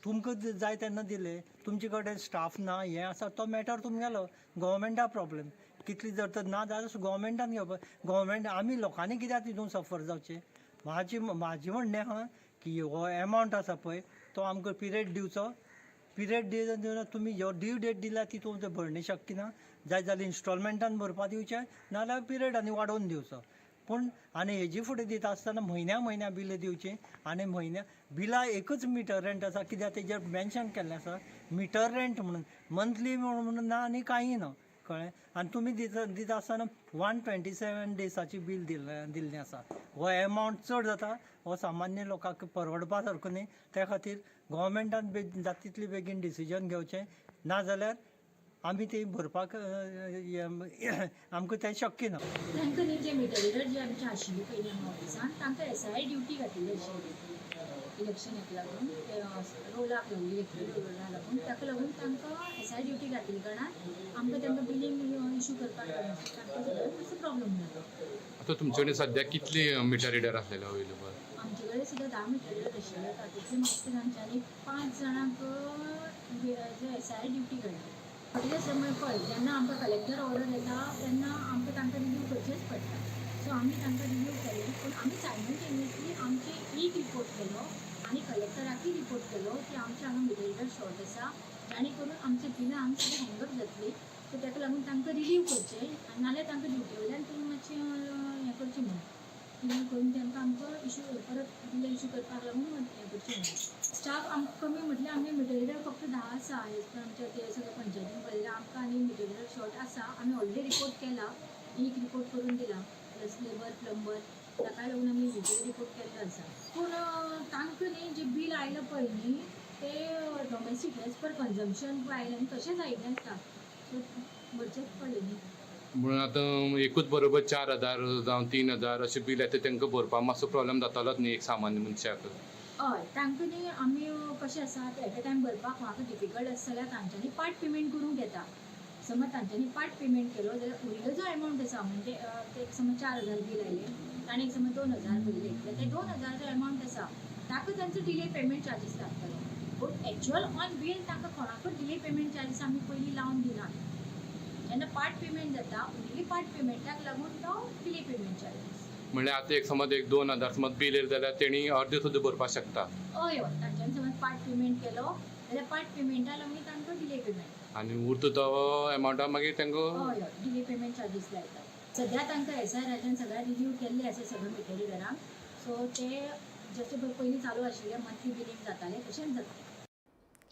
तुमकां जाय तेन्ना दिले, तुमचे कडेन स्टाफ ना, हें आसा तो मॅटर तुमगेलो. गव्हर्मेंटा प्रॉब्लेम कितली जर तर ना जाल्यार गव्हर्मेंटान घेवपा. गव्हर्मेंट आमी लोकांनी कित्याक तितून सफर जावचें. म्हाजी म्हणणें आहा की हो एमावंट आसा पळय तो आमकां पिरियड दिवचो. पिरियड दिवन तुमी जो ड्यू डेट दिल्या तितून भरणे शक्य ना. जाय जाल्यार इन्स्टॉलमेंटान भरपा दिवचें, नाल्यार पिरियड आनी वाडोवन दिवचो. पूण आनी हेजी फुडें दिता आसतना म्हयन्या म्हयन्या बिलां दिवचीं आनी म्हयन्या बिलां एकच मिटर रेंट आसा, कित्याक तेजेर मेन्शन केल्लें आसा मिटर रेंट म्हणून, मंथली म्हणून ना आनी कांय ना, कळ्ळें. आनी तुमी दिता दिता आसतना 127 डेजाची बील दिल्लें आसा. हो एमावंट चड जाता, हो सामान्य लोकांक परवडपा सारको न्ही. त्या खातीर गोवोरमेंटान जाता तितले बेगीन डिसिजन घेवचें, नाजाल्यार आमी ती भरपाक आमकां तें शक्य ना. तांकां न्ही जे मिटर रिडर जे आमचे आशिल्ले पयलीं हांगा ऑफिसान, तांकां एस I duty घातिल्ली आशिल्ली इलेक्शनाक लागून, ते रोलाक लागून, इलेक्ट्रीक रोला लागून, ताका लागून तांकां एस I duty घातिल्ल्या कारणान आमकां तांकां बिलींग इशू करपाक लागून तांकां सुद्दां मातसो प्रॉब्लम जालो. आतां तुमचे कडेन सद्याक कितले मिटर रिडर आसलेले अवेलेबल? आमचे कडेन सुद्दां 10 मिटर रिडर आशिल्ले, तातूंतले मातशे तांच्यांनी 5 जाणांक एस I duty काडली. शॉर्टेज आसल्या मुळे पळय जेन्ना आमकां कलेक्टर ऑर्डर येता तेन्ना आमकां तांकां रिलीव करचेंच पडटा. सो आमी तांकां रिलीव केलें, पूण आमी सायमल्टेनियसली आमचे एक रिपोर्ट केलो आनी कलेक्टराकूय रिपोर्ट केलो की आमच्या हांगा मिटर रिडर शॉर्ट आसा, जाणे करून आमच्या बिलां हांगा सगळीं हँगअप जातली. सो ताका लागून तांकां रिलीव करचें आनी नाल्यार तांकां ड्युटी वयल्यान तुमी मातशें हें करचें म्हणून रिलीव करून तांकां आमकां इशू परत बिलां इशू करपाक लागून हें करचें म्हणून. स्टाफ आमकां कमी म्हटल्यार आमगे मिटर रिडर फक्त 10 आसा एज पर आमच्या ते सगळ्या पंचायतीन पळयल्यार आमकां आनी मिटर रिडर शॉर्ट आसा. आमी ऑलरेडी रिपोर्ट केला, एक रिपोर्ट करून दिला, प्लस लेबर प्लंबर ताका लागून आमी ईकूय रिपोर्ट केल्लो आसा. पूण तांकां न्ही जें बील आयलां पळय न्ही तें डोमेस्टीक एज पर कंजम्पशन पळय आयलें आनी तशेंच आयिल्लें आसता, सो भरचेंच पडलें न्ही. म्हणून आतां एकूच बरोबर 4000 जावं 3000 अशें बील येता, तांकां भरपाक मातसो प्रॉब्लम जातालोच न्ही एक सामान्य मनशाक. हय, तांकां न्ही आमी कशें आसा एट अ टायम भरपाक म्हाका डिफिकल्ट आसा जाल्यार तांच्यांनी पार्ट पेमेंट करूंक येता. समज तांच्यांनी पार्ट पेमेंट केलो जाल्यार उरिल्लो जो एमावंट आसा म्हणजे ते एक समज 4000 बील आयलें, ताणें एक समज 2000 भरले जाल्यार ते 2000 जो एमावंट आसा ताका तांचो डिले पेमेंट चार्जीस लागतलो. पूण एक्चुअल ऑन बील तांकां कोणाकूच डिले पेमेंट चार्जीस आमी पयलीं लावन दिनात. जेन्ना पार्ट पेमेंट जाता उरिल्ली पार्ट पेमेंटाक लागून तो डिले पेमेंट चार्जीस. म्हणल्यार आतां एक समज एक 2000 समज बील येयलें जाल्यार तेणी अर्दे सुद्दां भरपाक शकता. हय हय, तांच्यांनी समज पार्ट पेमेंट केलो जाल्यार पार्ट पेमेंटा लागून तांकां डिले पेमेंट आनी उरता तो एमावंटा मागीर तांकां हय हय डिले पेमेंट चार्जीस लायतात. सद्या तांकां एस I राजान सगळ्या रिलीव केल्ले आसा सगळे मिटर रिडरांक, सो ते जशें पयलीं चालू आशिल्लें मंथली बिलींग जातालें तशेंच जातलें.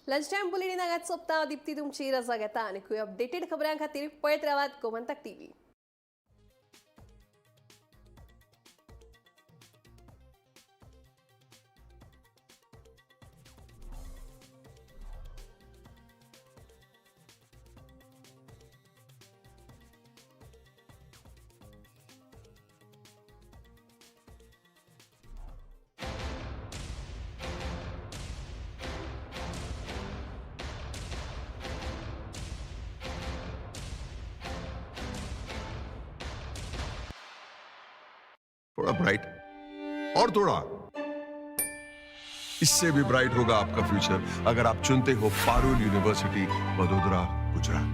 लंच टायम बुलेटीन हांगाच सोंपता. दीप्ती तुमची रजा घेता आनी खूब अपडेटेड खबरां खातीर पळयत रावात गोमंतक टीव्ही. थोड़ा ब्राइट और थोड़ा इससे भी ब्राइट होगा आपका फ्यूचर अगर आप चुनते हो पारुल यूनिवर्सिटी वडोदरा गुजरात.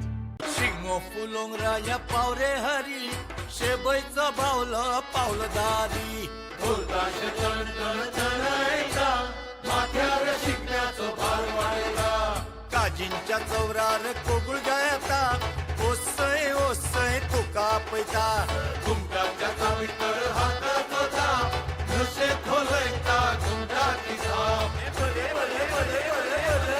शिगमो फुलोंग राया पावरे हरी, शेबयचो बावलो पावलदारी, ढोलताशे चण चण चणयता, माथ्यार शिगम्याचो भार वाडयता, काजींच्या चौरार कोगूळ गायता, ओसय ओसय तुका आपयता, घुमटाच्या चावीतर हाताचो थाप, नशे खोलयता घुमटाची थाप. बले बले बले बले बले.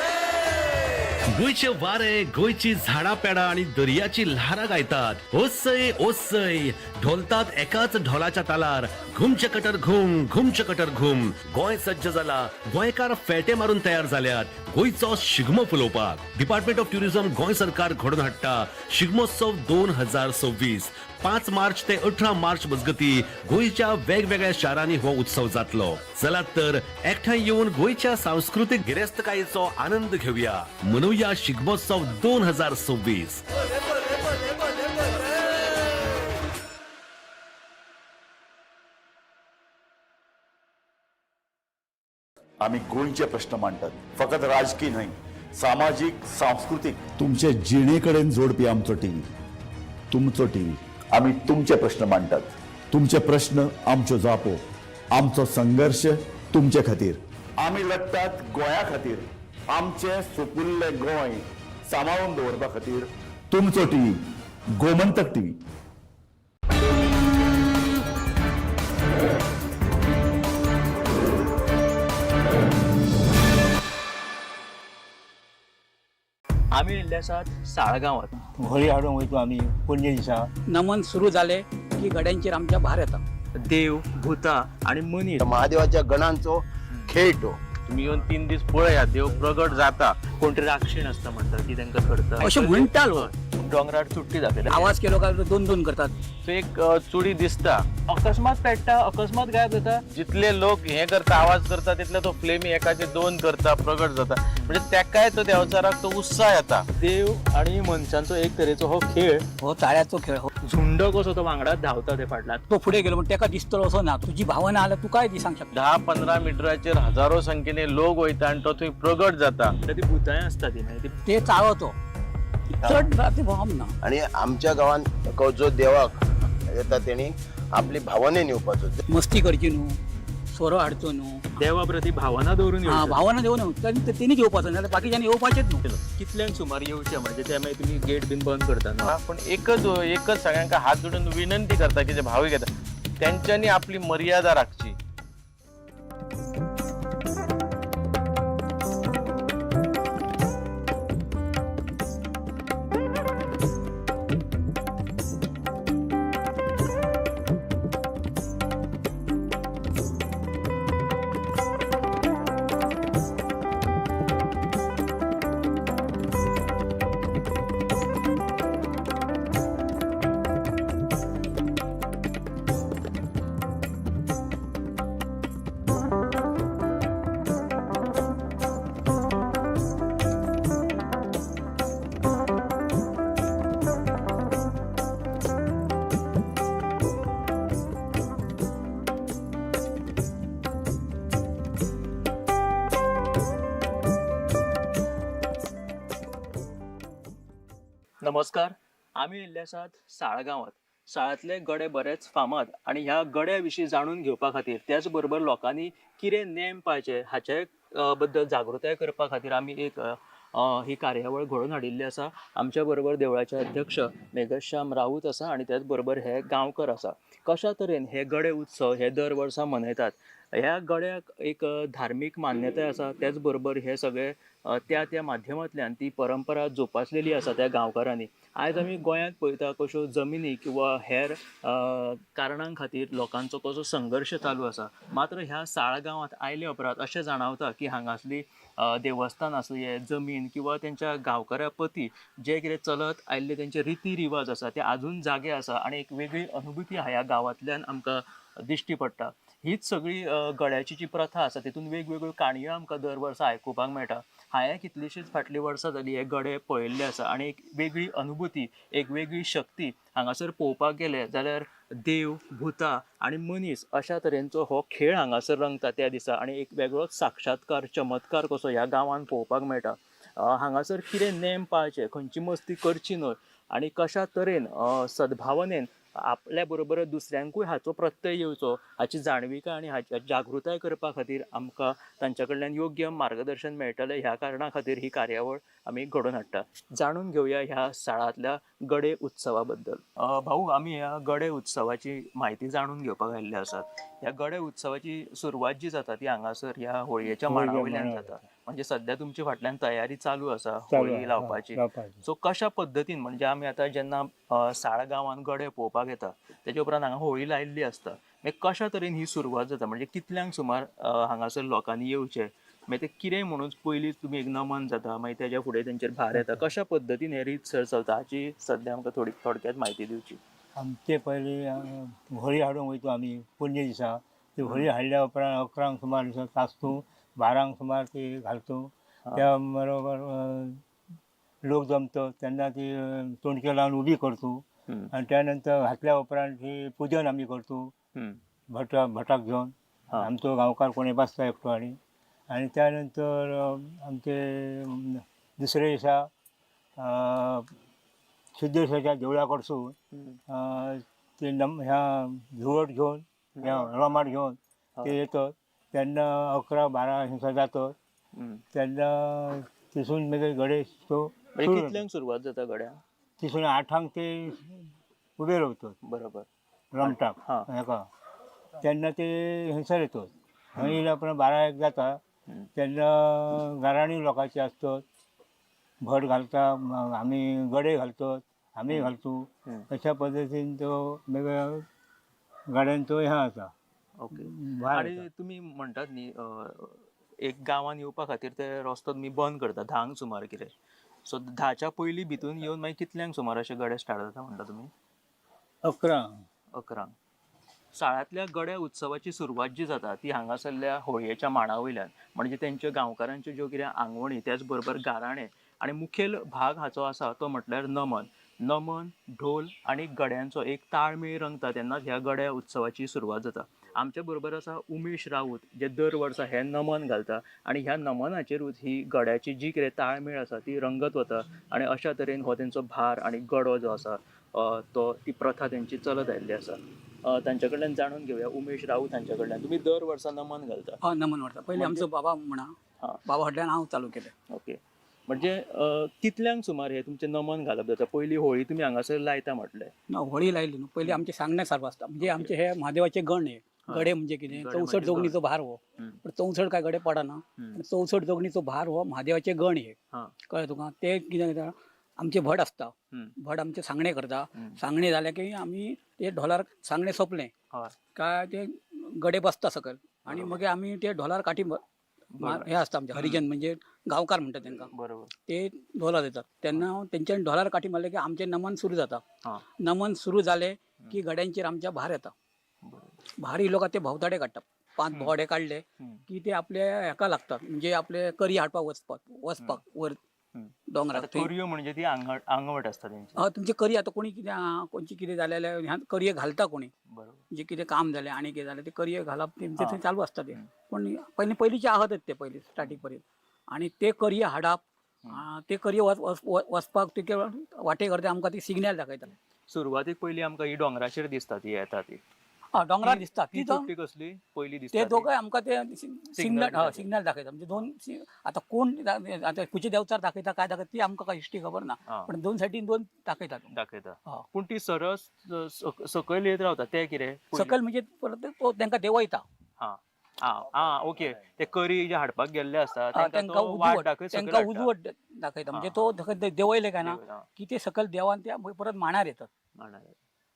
गोंयचे वारे, गोंयची झाडां पेडां आनी दर्याची ल्हारां गायतात. ओसय ओसय ढोलतात एकाच ढोलाच्या तालार. घुमचे कटर घुम, घुमचे कटर घुम. गोंय सज्ज जाला, गोंयकार फेटे मारून तयार जाल्यात गोंयचो शिगमो फुलोवपाक. डिपार्टमेंट ऑफ ट्युरिझम गोंय सरकार घडोवन हाडटा शिगमोत्सव 2026. 5 मार्च ते 18 मार्च मजगती गोंयच्या वेगवेगळ्या शारांनी हो उत्सव जातलो. चलात तर एकठांय येवन गोंयच्या सांस्कृतीक गिरेस्तकायेचो आनंद घेवया. मनोवया शिगमोत्सव 2026. आमी गोंयचे प्रश्न मांडटात, फकत राजकी न्हय, सामाजीक, सांस्कृतीक, तुमचे जिणे कडेन जोडपी आमचो टीव्ही, तुमचो टीव्ही. आमी तुमचे प्रश्न मांडटात, तुमचे प्रश्न आमच्यो जापो, आमचो संघर्श तुमचे खातीर. आमी लढटात गोंया खातीर, आमचें सुपुल्लें गोंय सांबाळून दवरपा खातीर. तुमचो टीव्ही, गोमंतक टीव्ही. आमी येयल्ले आसात साळगांवांत. होळी हाडूंक वयता आमी पुण्य दिसा. नमन सुरू जाले की गड्यांचेर आमच्या भार येता. देव, भुतां आनी मनीस. महादेवाच्या गणांचो खेळ तो. तुम्ही येवन 3 दीस पळयात, देव प्रगट जाता. कोण तरी राक्षीण आसता म्हणटा ती तांकां करता अशें म्हणटा लोक. दोंगरार चुट्टी दाखयता. आवाज केलो काय दोन दोन करतात. सो एक चुडी दिसता. अकस्मात पेट्टा, अकस्मात गायब जाता. जितले लोक हे करता, आवाज करता, तितले तो फ्लेमी एकाचे दोन करता, प्रगट जाता. म्हणजे तेकाय तो देवचाराक तो उत्साह येता. देव आणि मनशांचो एक तरेचो हो खेळ, हो ताळ्याचो खेळ. हो झुंड कसो तो वांगडाच धांवता ते फाटल्यान. तो फुडें गेलो म्हण तेका दिसतलो असो ना, तुजी भावना जाल्यार तुकाय दिसांक शकता. 10-15 मिटराचेर हजारो संख्येने लोक वयता आनी तो थंय प्रगट जाता. ती भुतांय आसता ती मागीर ते चाळो चड ते भोंवप ना. आणि आमच्या गांवांत जो देवाक येता तेणी आपली भावनेन येवपाचो. मस्ती करची न्हू, सोरो हाडचो न्हू, देवा प्रती भावना दवरून हा भावना देव न्हू तेणी येवपाचो, नाल्यार बाकीच्यांनी येवपाचेच न्हू. कितल्यांक सुमार येवचें म्हणजे ते मागीर तुमी गेट बीन बंद करता न्हू? पूण एकच एकच सगळ्यांक हात जोडून विनंती करता की जे भावीक येता तेंच्यांनी आपली मर्यादा राखची. नमस्कार, आमी येयल्ले आसात साळ गांवांत. साळांतले गडे बरेच फामाद आनी ह्या गड्या विशीं जाणून घेवपा खातीर, त्याच बरोबर लोकांनी कितें नेम पाळचे हाचे बद्दल जागृताय करपा खातीर आमी एक ही कार्यावळ घडोवन हाडिल्ली आसा. आमच्या बरोबर देवळाचे अध्यक्ष मेघश्याम राऊत आसा आनी त्याच बरोबर हे गांवकर आसा. कशा तरेन हे गडे उत्सव हे दर वर्सा मनयतात, ह्या गड्याक एक धार्मीक मान्यताय आसा, त्याच बरोबर हे सगळे त्या त्या माध्यमांतल्यान ती परंपरा जोपासलेली आसा त्या गांवकारांनी. आयज आमी गोंयांत पळयता कश्यो जमिनी किंवा हेर कारणां खातीर लोकांचो कसो संघर्श चालू आसा. मात्र ह्या साळ गांवांत आयले उपरांत अशें जाणावता की हांगासली देवस्थान आसूं, जमीन किंवा तेंच्या गांवकाऱ्या पती जे कितें चलत आयिल्ले तेंचे रिती रिवाज आसा ते आजून जागे आसा आनी एक वेगळी अनुभूती ह्या गांवांतल्यान आमकां दिश्टी पडटा. हीच सगळी गड्याची जी प्रथा आसा तितून वेगवेगळ्यो काणयो आमकां दर वर्सा आयकुपाक मेळटा. हांवें कितलींशींच फाटलीं वर्सां जालीं हे गडे पळयल्ले आसा आनी एक वेगळी अनुभूती, एक वेगळी शक्ती हांगासर पळोवपाक गेले जाल्यार देव, भुतां आनी मनीस अशा तरेंचो हो खेळ हांगासर रंगता त्या दिसा आनी एक वेगळोच साक्षात्कार, चमत्कार कसो ह्या गांवांत पळोवपाक मेळटा. हांगासर कितें नेम पाळचे, खंयची मस्ती करची न्हय आनी कशा तरेन सद्भावनेन आपल्या बरोबर दुसऱ्यांकूय हाचो प्रत्यय येवचो हाची जाणविकाय आनी हाची जागृताय करपा खातीर आमकां तांच्या कडल्यान योग्य मार्गदर्शन मेळटलें. ह्या कारणा खातीर ही कार्यावळ आमी घडोवन हाडटा. जाणून घेवया ह्या साळांतल्या गडे उत्सवा बद्दल. भाऊ, आमी ह्या गडे उत्सवाची म्हायती जाणून घेवपाक आयिल्ले आसात. ह्या गडे उत्सवाची सुरवात जी जाता ती हांगासर ह्या होळयेच्या मांडा वयल्यान जाता. म्हणजे सध्या तुमची फाटल्यान तयारी चालू आसा होळी लावपाची. सो कशा पद्दतीन म्हणजे आमी आतां जेन्ना साळ गांवांत गडे पळोवपाक येता तेच्या उपरांत हांगा होळी लायिल्ली आसता, मागीर कशा तरेन ही सुरवात जाता, म्हणजे कितल्यांक सुमार हांगासर लोकांनी येवचें, मागीर ते कितें म्हणून पयलीं तुमी एक नमन जाता, मागीर तेज्या फुडें तेंचेर भार येता, कशा पद्दतीन हे रीत सर चलता हाची सध्या आमकां थोडी थोडक्यात म्हायती दिवची. आमचे पयलीं होळी हाडूंक वयता आमी पुण्य दिसा. ती होळी हाडल्या उपरांत 11 सुमार तासतू, 12 सुमार ती घालतो. त्या बरोबर लोक जमतो तेन्ना ती तोंडक्यो लावन उबी करतो आनी त्या नंतर घातल्या उपरांत ही पुजन आमी करतो भटाक घेवन. आमचो गांवकार कोणी बसता एकटो. आनी आनी त्या नंतर आमचे दुसरे दिसा सिद्धेश्वराच्या देवळा कडसून ते ह्या धुवट घेवन, रोमाट घेवन ते येतात. तेन्ना 11-12 हिंसा जातात तेन्ना तिसून मागीर गडे तो कितल्यांक सुरवात जाता गड्या? तिसून 8 ते उबे रावतात. बरोबर, रमटाक हेका तेन्ना ते हंसर येतात. थंय येयल्या उपरांत 12-1 जाता तेन्ना गाराणी लोकांची आसतात, भट घालता, आमी गडे घालतात. आमी घालतो. अशा पद्दतीन तो वेगवेगळ्या गाड्यांचो ह्या आसा. ओके. भार. आणि तुमी म्हणटात न्ही, एक गांवान येवपा खातीर ते रस्तो तुमी बंद करता 10क सुमार कितें, सो 10च्या पयलीं भितून येवन मागीर कितल्यांक सुमार अशे गडे स्टार्ट जाता म्हणटा तुमी? 11. 11. साळांतल्या गड्या उत्सवाची सुरवात जी जाता ती हांगासरल्या होळयेच्या मांडा वयल्यान, म्हणजे तेंच्यो गांवकारांच्यो ज्यो कितें आंगवणी, त्याच बरोबर गाराणें आनी मुखेल भाग हाचो आसा तो म्हटल्यार नमन. नमन, ढोल आनी गड्यांचो एक ताळमेळ रंगता तेन्नाच ह्या गड्या उत्सवाची सुरवात जाता. आमच्या बरोबर आसा उमेश राऊत, जे दर वर्सा हे नमन घालता आनी ह्या नमनाचेरूच ही गड्याची जी कितें ताळमेळ आसा ती रंगत वता आनी अशा तरेन हो तेंचो भार आनी गडो जो आसा तो ती प्रथा तेंची चलत आयिल्ली आसा. तांच्या कडल्यान जाणून घेवया, उमेश राऊत हांच्या कडल्यान. तुमी दर वर्सा नमन घालता? हय, नमन व्हरता. पयलीं आमचो बाबा म्हणा, बाबा फाटल्यान हांव चालू केलें. ओके, म्हणजे कितल्यांक सुमार हे तुमचें नमन घालप जाता? पयली होळी तुमी हांगासर लायता म्हटलें. ना, होळी लायली न्हू, पयलीं आमचें सांगणें सारको आसता. म्हणजे आमचे हे म्हादेवाचे गण, हे गडे म्हणजे कितें, चौसठ जोगणीचो भार हो. पण चौसठ काय गडे पडना, पण चौसठ जोगणीचो भार हो म्हादेवाचे गण हे. कळ्ळें तुका? ते कितें जाता, आमचे भट आसता, भट आमचे सांगणे करता. सांगणे जाले की आमी ते ढोलार सांगणे सोंपलें काय ते गडे बसता सकयल आनी मागीर आमी ते ढोलार काठी हे आसता आमचे हरिजन, म्हणजे गांवकार म्हणटा तांकां, ते ढोलार येतात तेन्ना तेंच्यानी ढोलार काठी मारले की आमचें नमन सुरू जाता. नमन सुरू जालें की गड्यांचेर आमच्या भार येता. भार इलो काय ते भोंवताडे काडटा. 5 भोंवाडे काडले की ते आपले हेका लागतात, म्हणजे आपले करी हाडपाक वचपाक वर दोंगराक. करयो म्हणजे ती आंगवट आसता तेंची. हय, तुमची करी आतां कोणी कितें कोणची कितें जालें जाल्यार करये घालता कोणी, म्हणजे कितें काम जालें आनी कितें जालें ते करये घालप तेमचें थंय चालू आसता ते. पूण पयलीं पयलींचे आहतच ते पयलीं स्टार्टींग पर्यंत. आनी ते करये हाडप, ते करये वचपाक ते वाटे करता आमकां ती सिग्नल दाखयता. सुरवातीक पयलीं आमकां ही दोंगराचेर दिसता ती येता ती. हय, दोंगरार दिसता ती चोपटी कसली पयलीं दिसता ते दोगांय आमकां ते सिग्नल सिग्नल दाखयता. म्हणजे दोन आतां कोण आतां खंयचे देवचार दाखयता काय दाखयता ती आमकां काय हिस्ट्री खबर ना, पण दोन सायडीन दोन दाखयतात दाखयता. पूण ती सरस सकयल येत रावता ते कितें सकयल म्हणजे परत तो तांकां देंवयता. आं ओके, ते करी जे हाडपाक गेल्ले आसता तांकां उजवट दाखयता. म्हणजे तो देंवयले काय ना की ते सकयल देवान ते परत माणार येतात.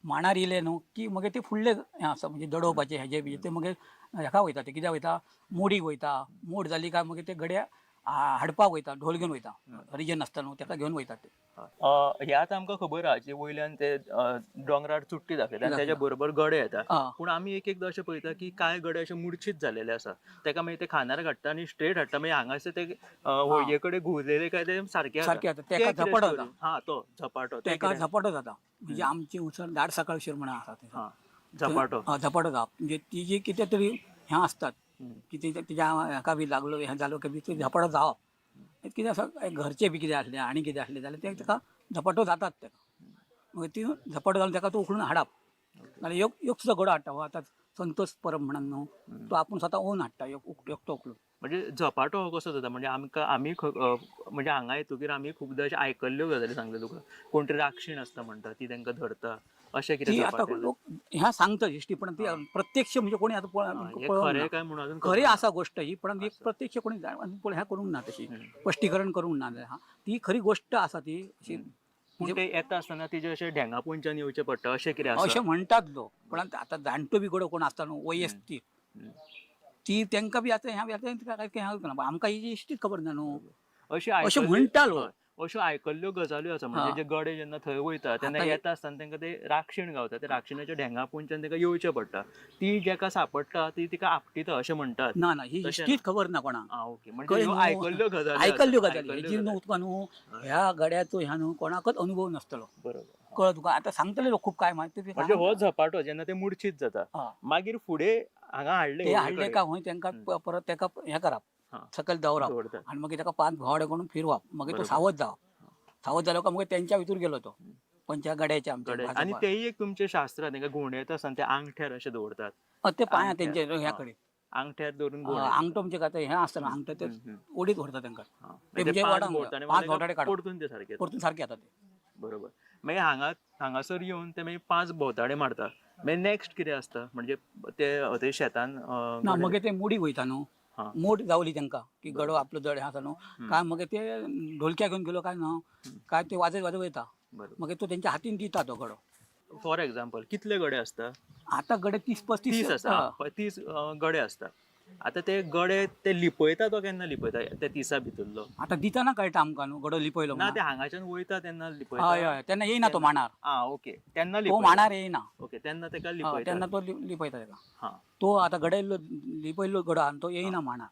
माणार येयले न्हू की मगीर ते फुडले हें आसा, म्हणजे दडोवपाचें हेजे बिजे ते मगीर हेका वयता, ते कित्याक वयता, मोडीक वयता. मोड जाली काय मागीर ते गडे हाडपाक वयता, ढोल घेवन वयता, हरिजन आसता न्हू ताका घेवन वयतात ते. हे आतां आमकां खबर आहा जे वयल्यान ते दोंगरार चुट्टी दाखयता आनी तेच्या बरोबर गडे येता. पूण आमी एक एकदां अशें पळयता की कांय गडे अशे मुर्छीत जाल्लेले आसा, ताका मागीर ते खांदार काडटा आनी स्ट्रेट हाडटा, मागीर हांगासर ते होळये कडेन घुंवलेले काय ते सारके सारके जाता. तेका झपाटो जाता. हा, तो झपाटो, तेका झपाटो जाता. म्हणजे आमची उसळ दाड सकाळ उशीर म्हणून आसा ते झपाटो. झपाटो जावप म्हणजे ती जी कितें तरी हें आसतात की तिच्या हेका बी लागलो हें जालो की बी झपाटो जावप कितें आसा, घरचे बी कितें आसलें आनी कितें आसलें जाल्यार ते ताका झपाटो जातात ताका. मागीर ती झपाटो जावन ताका तो उखलून हाडप. नाल्यार एक सुद्दां गडो हाडटा. आतां संतोष परब म्हणून न्हू तो आपूण स्वता ओन हाडटा एकटो उखलून. म्हणजे झपाटो हो कसो जाता म्हणजे आमकां आमी म्हणजे हांगा येतकीर आमी खुबदां अशें आयकल्ल्यो गजाली सांगता तुका, कोण तरी राक्षीण आसता म्हणटा ती तांकां धरता अशें कितें. ती आतां लोक ह्या सांगता हिस्ट्री, पण ती प्रत्यक्ष म्हणजे कोणी आतां खरें काय म्हणून अजून खरी आसा गोष्ट ही, पण ती प्रत्यक्ष कोणी ह्या करूंक ना, तशी स्पश्टीकरण करूंक ना. ती खरी गोष्ट आसा ती अशी. पूण ते येता आसतना तिजे अशें ढेंगा पुंच्यान येवचें पडटा अशें कितें आसा अशें म्हणटात लोक. पण आतां जाणटो बी गडो कोण आसता न्हू वयस्तीक ती तांकां बी आतां ह्या काय आमकां ही हिस्ट्रीच खबर ना न्हू अशें म्हणटा लोक. अश्यो आयकल्ल्यो गजाल्यो आसा. म्हणजे जे गडे जेन्ना थंय वयता तेन्ना येता आसतना तांकां ते राक्षीण गावता, ते राक्षिणाच्या ढेंगा पुंच्यान तांकां येवचें पडटा, ती जेका सापडटा ती तिका आपटिता अशें म्हणटात. ना ना, ही हिस्ट्रीच खबर ना कोणाक. ओके, म्हणजे आयकल्ल्यो गजाली, आयकल्ल्यो गजाली हेजी न्हू तुका न्हू ह्या गड्याचो ह्या न्हू कोणाकच अनुभव नासतलो. बरोबर, कळ्ळें तुका? आतां सांगतले लोक खूब काय माहिती. म्हणजे हो झपाटो जेन्ना ते मुर्छीत जाता मागीर फुडें हांगा हाडले ते हाडले काय हय तांकां परत ताका हें करप, सकयल दवरप आनी मागीर ताका 5 भोंवाडे करून फिरवप, मागीर तो सावध जावप. सावध जालो काय मागीर तेंच्या भितूर गेलो तो पंचा गड्याच्या आमच्या. आनी तेय एक तुमचें शास्त्र तांकां घुंवडेयता आसतना ते आंगठ्यार अशें दवरतात. ते पांया तेंचे ह्या कडेन आंगठ्यार दवरून आंगठो म्हणजे काय हें आसता आंगठो ते ओडीत व्हरता तांकां. ते 5 भोंवटाडे काडून परतून ते सारके परतून सारके येता ते. बरोबर. मागीर हांगासर येवन ते मागीर 5 भोंवताडे मारता. मागीर नेक्स्ट कितें आसता म्हणजे ते शेतान ना मागीर ते मोडीक वयता न्हू, मोड जावली तांकां की गडो आपलो जड आसा न्हू काय, मागीर ते ढोलक्या घेवन गेलो काय ना काय ते वाजयत वाजयत वयता. बरोबर. मागीर तो तेंच्या हातीन दिता तो गडो. फॉर एग्जाम्पल कितले गडे आसता? आतां गडे 30 35. 30 आसा, 30 गडे आसता. आतां ते गडे ते लिपयता तो केन्ना लिपयता ते 30 भितरलो? आतां दितना कळटा आमकां न्हू गडो लिपयलो. ना, ते हांगाच्यान वयता तेन्ना लिपयता. हय हय, तेन्ना येयना तो माणार. आं ओके, तेन्ना तो माणार येयना. ओके, तेन्ना तेका लिपयता. तेन्ना तो लिपयता तेका. हां, तो आतां गडे लिपयल्लो गडो आनी तो येयना माणार.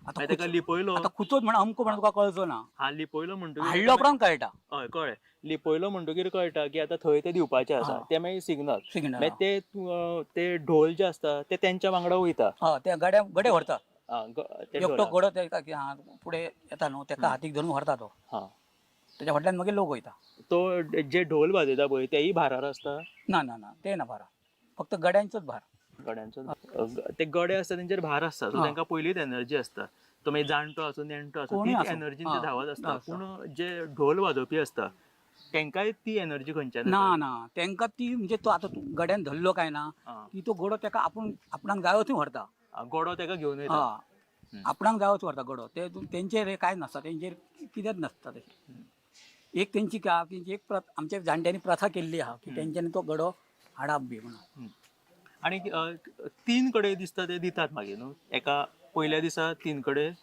आतां तेका लिपयलो, आतां खुचोच म्हण अमको म्हण तुका कळचो ना. हां, लिपयलो म्हणटकीर हाडलो उपरांत कळटा. हय कळ्ळें, लिपयलो म्हणटकीर कळटा की आतां थंय ते दिवपाचे आसा, ते मागीर सिग्नल सिग्नल. मागीर ते ढोल जे आसता ते तेंच्या वांगडा वयता. हय, ते गडे गडे व्हरता. एकटो गडो तेका फुडें येता न्हू, तेका हातीक धरून व्हरता तो. तेच्या फाटल्यान मागीर लोक वयता. तो जे ढोल वाजयता पळय तेय भारार आसता? ना ना ना, ते ना भारा, फक्त गड्यांचोच भार. गड्यांचो ते गडे आसता तेंचेर भार आसता, सो तांकां पयलींच एनर्जी आसता. तो मागीर जाणटो आसूं नेणटो आसूं तीच एनर्जीन ते धांवत आसता. पूण जे ढोल वाजोवपी आसता तेंकांय ती एनर्जी खंयच्यान? ना ना, तेंकां ती म्हणजे तो आतां गड्यान धरलो काय ना की तो गडो तेका आपूण आपणाक जायो थंय व्हरता. गडो तेका घेवन वयता, आपणाक जायो थंय व्हरता गडो. ते तेंचेर कांय नासता, तेंचेर कितेंच नासता तशें. एक तेंची तेंची एक आमच्या जाणट्यांनी प्रथा केल्ली आहा की तेंच्यांनी तो गडो हाडप बी म्हणून. आनी 3 कडेन दिसता ते दितात मागीर न्हू, एका पयल्या दिसा 3 कडेन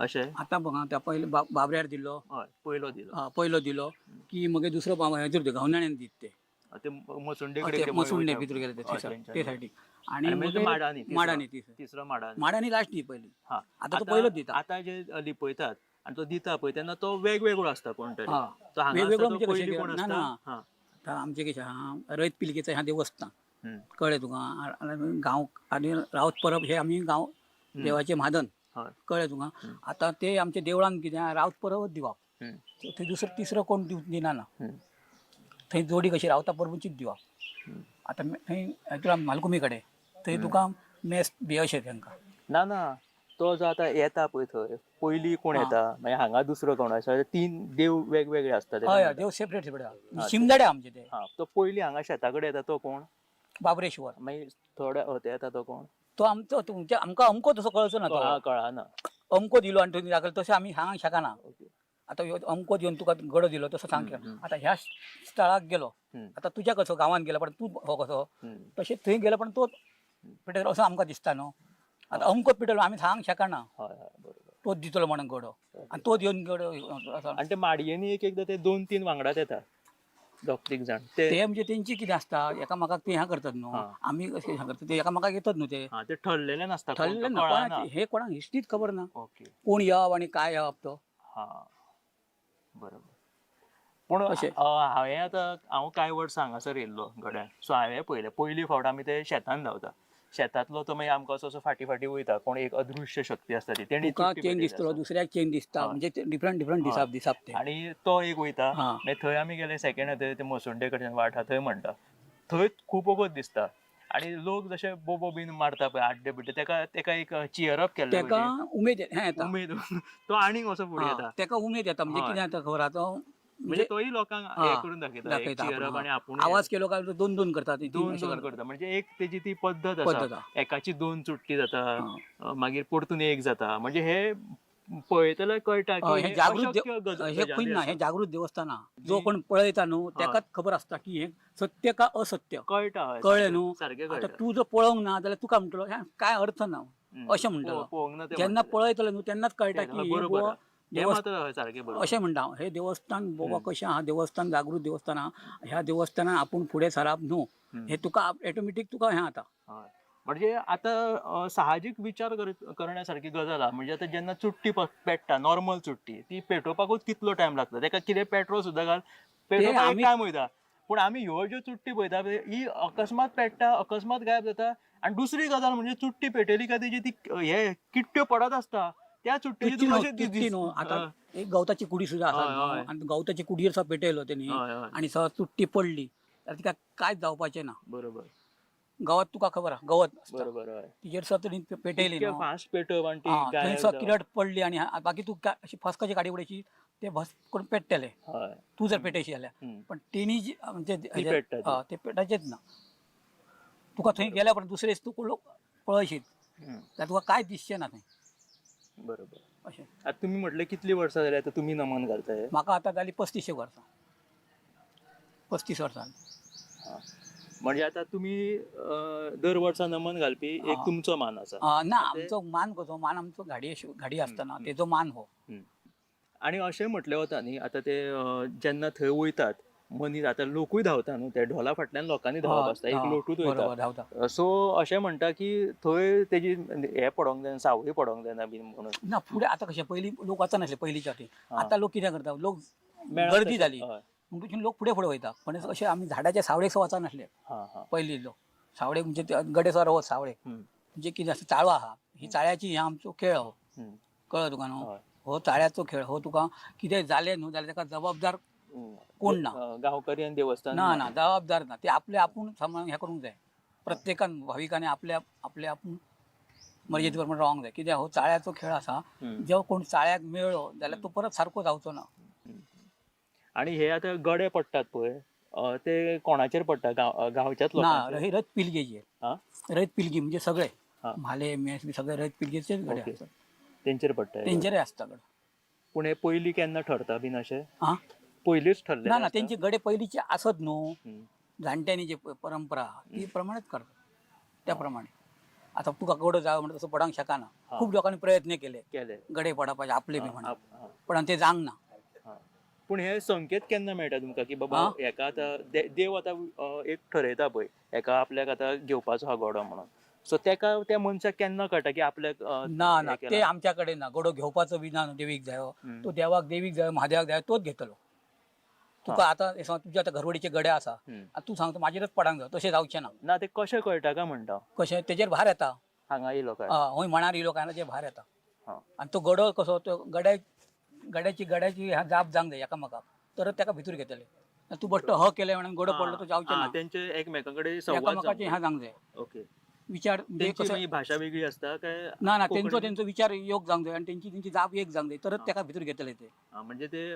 अशें? आतां बघ, आतां पयले बाबऱ्यार दिलो. हय, पयलो दिलो. पयलो दिलो की मागीर दुसरो हेजेर गावनाण्यान दीत ते. मसुंडे कडेन, मसुंडे भितर गेले ते सायडीक. आनी माडांनी, माडांनी तिसरो माडांनी, माडांनी लास्ट दी पयली. आतां तो पयलोच दिता. आतां जे लिपयतात आनी तो दिता पळय तेन्ना तो वेगवेगळो आसता कोण तरी. वेगवेगळो म्हणजे कशें? ना ना, आतां आमचें कशें आहा, रयत पिलगेचो ह्या देवस्थान, कळ्ळें तुका? गांव आनी रावत परब हे आमी गांव देवाचें म्हादन, कळ्ळें तुका? आतां ते आमच्या देवळान कितें रावत परबच दिवप, थंय दुसरो तिसरो कोण दिना ना. थंय जोडी कशी रावता परबूचीच दिवप. आतां थंय मालकुमी कडेन थंय तुका मेस बी अशें तांकां. ना ना, तो जो आतां येता पळय थंय पयलीं कोण येता, मागीर हांगा दुसरो कोण आसा, 3 देव वेगवेगळे आसता. हय हय, देव सेपरेट सेपरेट शिमदाडे आमचे ते. तो पयलीं हांगा शेता कडेन येता तो कोण? बाबरेश्वर. मागीर थोडे हते येता तो कोण? तो आमचो तुमच्या आमकां अमको तसो कळचो ना, तो कळना. अमको दिलो आनी थंय दाखयलो तशें आमी सांगूंक शकना. आतां अमको दिवन तुका गडो दिलो तसो सांग. आतां ह्या स्थळाक गेलो, आतां तुज्या कसो गांवांत गेलो पण तूं हो कसो तशें थंय गेलो पण तो पेटलो असो आमकां दिसता न्हू. आतां अमको पेटलो आमी सांगूंक शकना तो दितलो म्हणून गडो, आनी तो दिवन गडो. आनी ते माडयेनी एक एकदां ते 2-3 वांगडाच येता, 2-3 जाण. ते म्हणजे तेंची कितें आसता, एकामेकाक ते हें करतात न्हू, आमी कशें हें करतात ते एकामेकाक येतात न्हू. ते ते ठरलेले नासता, ठरलेले ना, हे कोणाक हिस्ट्रीच खबर ना कोण येवप आनी काय येवप तो. हां बरोबर. पूण अशें हांवें आतां हांव कांय वर्सां हांगासर येयल्लो गड्यान, सो हांवें पळयलें पयली फावट आमी ते शेतान धांवता, शेतांतलो तो मागीर आमकां असो असो फाटीं फाटीं वयता, कोण एक अदृश्य शक्ती आसता ती तेणी तुका चेंज दिसतलो, दुसऱ्याक चेंज दिसता, म्हणजे डिफरंट डिफरंट दिसप दिसप ते. आनी तो एक वयता, मागीर थंय आमी गेले सेकंड थंय ते मसुंडे कडच्यान वाट आहा थंय म्हणटा, थंय खूब वगत दिसता. आनी लोक जशे बोबो बीन मारता पळय आड्डे बिड्डे, तेका तेका एक चियरअप केल्लें, तेका उमेद येता, उमेद तो आनीक असो फुडें येता, तेका उमेद येता. म्हणजे कितें जाता खबर आतां, म्हणजे तोय लोकांक हे करून दाखयता, आनी आपूण आवाज केलो काय 2-2 करता, 2-2 करता. म्हणजे एक तेजी ती पद्दत आसा, एकाची 2 चुट्टी जाता, मागीर परतून 1 जाता. म्हणजे हे पळयतल्याक कळटा की हे जागृत, हे खंय ना, हे जागृत देवस्थान जो कोण पळयता न्हू तेकाच खबर आसता की हे सत्य का असत्य, कळटा, कळ्ळें न्हू. आतां तूं जर पळोवंक ना जाल्यार तुका म्हणटलो काय अर्थ ना अशें म्हणटलो. जेन्ना पळयतलो न्हू तेन्नाच कळटा की अशें म्हणटा हांव, हे देवस्थान बाबा कशें आहा, देवस्थान जागृत देवस्थान आहा, ह्या देवस्थानान आपूण फुडें सरप न्हू, हे तुका ऑटोमेटीक तुका हें जाता. म्हणजे आतां साहजीक विचार करण्यासारखी गजाल आहा. म्हणजे आतां जेन्ना चुट्टी पेट्टा, नॉर्मल चुट्टी, ती पेटोवपाकूच कितलो टायम लागता, तेका कितें पेट्रोल सुद्दां घाल पेटोवपाक टायम वयता. पूण आमी ह्यो ज्यो चुट्टी पळयता ही अकस्मात पेट्टा, अकस्मात गायब जाता. आनी दुसरी गजाल म्हणजे चुट्टी पेटयली काय तेजी ती हे किट्ट्यो पडत आसता त्या चुट्टी. आतां एक गवताची कुडी सुद्दां आसा, आनी गवताची कुडयेर सुद्दां पेटयलो तेणी आनी सगळं चुट्टी पडली जाल्यार तिका कांयच जावपाचें ना. बरोबर, गवत तुका खबर आहा, गवत बरोबर, तिजेर सुद्दां तेणी पेटयली, फास्ट पेटोवप आनी थंय सुद्दां किरट पडली आनी बाकी तूं अशी फस्काची काडी उडयची ते भस करून पेट्टले तूं जर पेटयशी जाल्यार. पण तेणी म्हणजे ते पेटाचेच ना, तुका थंय गेल्या पण दुसरे तूं लोक पळयशीत जाल्यार तुका कांय दिसचें ना थंय. बरोबर. अशें आतां तुमी म्हटलें कितलीं वर्सां जालीं आतां तुमी नमन घालताय? म्हाका आतां जालीं 35 वर्सां. 35 वर्सां. म्हणजे आता तुमी दर वर्सा नमन घालपी एक तुमचो मान आसा. ना, आमचो मान कसो, मान आमचो घाडी घाडी आसतना तेजो मान हो. आनी अशें म्हटलें वता न्ही आतां ते जेन्ना थंय वयतात मनीस, आतां लोकूय धांवता न्हू, ते ढोला फाटल्यान लोकांनी धांवप आसता, एक लोटूच वयता. सो अशें म्हणटा की थंय तेजी हे पडोंक जायना, सावळी पडोंक जायना बीन म्हणून. ना, फुडें आतां कशें पयलीं लोक वचनासले पयलींच्या फाटी, आतां लोक कितें करता, लोक गर्दी जाली म्हणून लोक फुडें फुडें वयता. पण अशें आमी झाडाच्या सावळेक सुद्दां वचनासले पयलीं लोक. सावळेक म्हणजे गडे सुद्दां रावत सावळेक, म्हणजे कितें आसा चाळो आहा, ही चाळ्याची हे आमचो खेळ हो, कळ्ळो तुका न्हू? हो चाळ्याचो खेळ हो, तुका कितें जालें न्हू जाल्यार ताका जबाबदार कोण ना, गांवकरी आनी देवस्थान ना, ना जबाबदार ना, ते आपले आपूण सांबाळून हें करूंक जाय. प्रत्येकान भाविकांनी आपले आपले आपूण मर्जेती प्रमाण रावंक जाय. कित्याक हो चाळ्याचो खेळ आसा, जेव्हा कोण चाळ्याक मेळ्ळो जाल्यार तो परत सारको जावचो ना. आनी हे आतां गडे पडटात पळय, ते कोणाचेर पडटा? गांवच्याच ना, रयत पिलगेचेर. रयत पिलगी म्हणजे सगळे म्हाले मेस बी सगळे रयत पिलगेचेच गडे आसतात, तेंचेर पडटा, तेंचेरय आसता गडो. पूण हे पयलीं केन्ना ठरता बीन अशें? पयलींच ठरले ना, ना, तेंचे गडे पयलींचे आसत न्हू, जाणट्यांनी जे परंपरा ती प्रमाणेच करतात त्या प्रमाणे. आतां तुका गडो जाय म्हणटा तसो पडोंक शकना, खूब लोकांनी प्रयत्न केले गडे पडपाचे आपले बी म्हणून, पण ते जावंक ना. पूण हे संकेत केन्ना मेळटा तुमकां की बाबा हेका आतां देव आतां एक ठरयता पळय हेका आपल्याक आतां घेवपाचो हा गडो म्हणून, सो तेका त्या मनशाक केन्ना कळटा की आपल्याक? ना ना, ते आमच्या कडेन ना, गडो घेवपाचो बी ना, देवीक जायो तो, देवाक देवीक जायो म्हादेवाक जायो तोच घेतलो. तुका आतां तुज्या आतां घरवडीचे गडे आसा, तूं सांगता म्हाजेरच पडांक जाय, तशें जावचें ना. ना, ते कशें कळटा काय म्हणटा? कशें तेजेर भार येता, हांगा येयलो काय हय मणार येयलो काय ना तेजेर भार येता. आनी तो गडो कसो, तो गड्या गड्याची गड्याची जाप जावंक जाय एकामेकाक, तरच तेका भितर घेतले. तूं बश्टो ह केलें म्हणून गडो पडलो तो जावचें ना. तेंचे एकमेकां कडेन संवाद एकामेकाचे ह्या जावंक जाय. ओके, विचार म्हणजे भाशा वेगळी आसता काय? ना ना, तेंचो तेंचो विचार योग जावंक जाय आनी तेंची तेंची जाप एक जावंक जाय, तरच तेका भितर घेतले ते. म्हणजे ते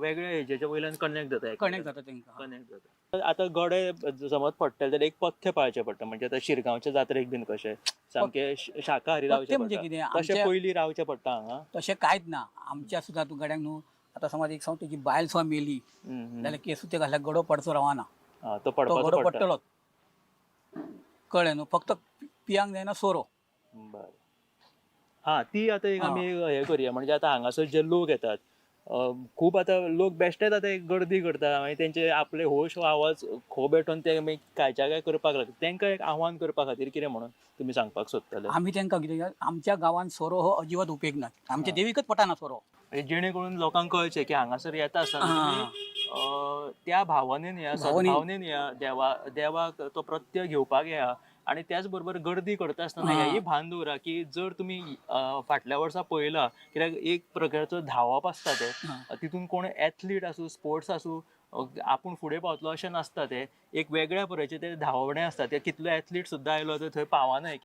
वेगळ्या हेजेच्या वयल्यान कनेक्ट जाता, कनेक्ट जाता तेंकां, कनेक्ट जाता. आतां गडे समज पडटले जाल्यार एक पथ्य पाळचें पडटा, म्हणजे आतां शिरगांवच्या जात्रेक बीन कशें सामकें शाकाहारी रावचें म्हणजे पडटा, तशें पयलीं रावचें पडटा हांगा? तशें कांयच ना आमच्या सुद्दां. तूं गड्यांक न्हू आतां समज एक समज तेजी बायल सुद्दां मेली जाल्यार केस ते घातल्यार गडो पडचो रावना, तो गडो पडटलोच, कळ्ळें न्हू? फक्त पियांक जायना सोरो. बरें, हां, ती आतां एक आमी हें करुया. म्हणजे आतां हांगासर जे लोक येतात खूब, आतां लोक बेश्टेच आतां एक गर्दी करता, मागीर तेंचे आपले होश आवाज खो बेठोवन ते मागीर कायच्या काय करपाक लागता. तेंकां एक आव्हान करपा खातीर कितें म्हणून तुमी सांगपाक सोदतले? आमी तेंकां कितें, आमच्या गांवांत सोरो हो अजिबात उपेग ना, आमच्या देवीकच पटाना सोरो, जेणे करून लोकांक कळचें की हांगासर येता आसतना त्या भावनेन या, सद्भावनेन या, देवाक तो प्रत्यय घेवपाक या. आनी त्याच बरोबर गर्दी करता आसतना हेंय भान दवरा की जर तुमी फाटल्या वर्सा पळयलां, कित्याक एक प्रकारचो धांवप आसता तें, तितून कोण एथलीट आसूं स्पोर्ट्स आसूं आपूण फुडें पावतलो अशें नासता, तें एक वेगळ्या तरेचें तें धांवणें आसता. ते कितलो एथलीट सुद्दां आयलो तर थंय पावनाय.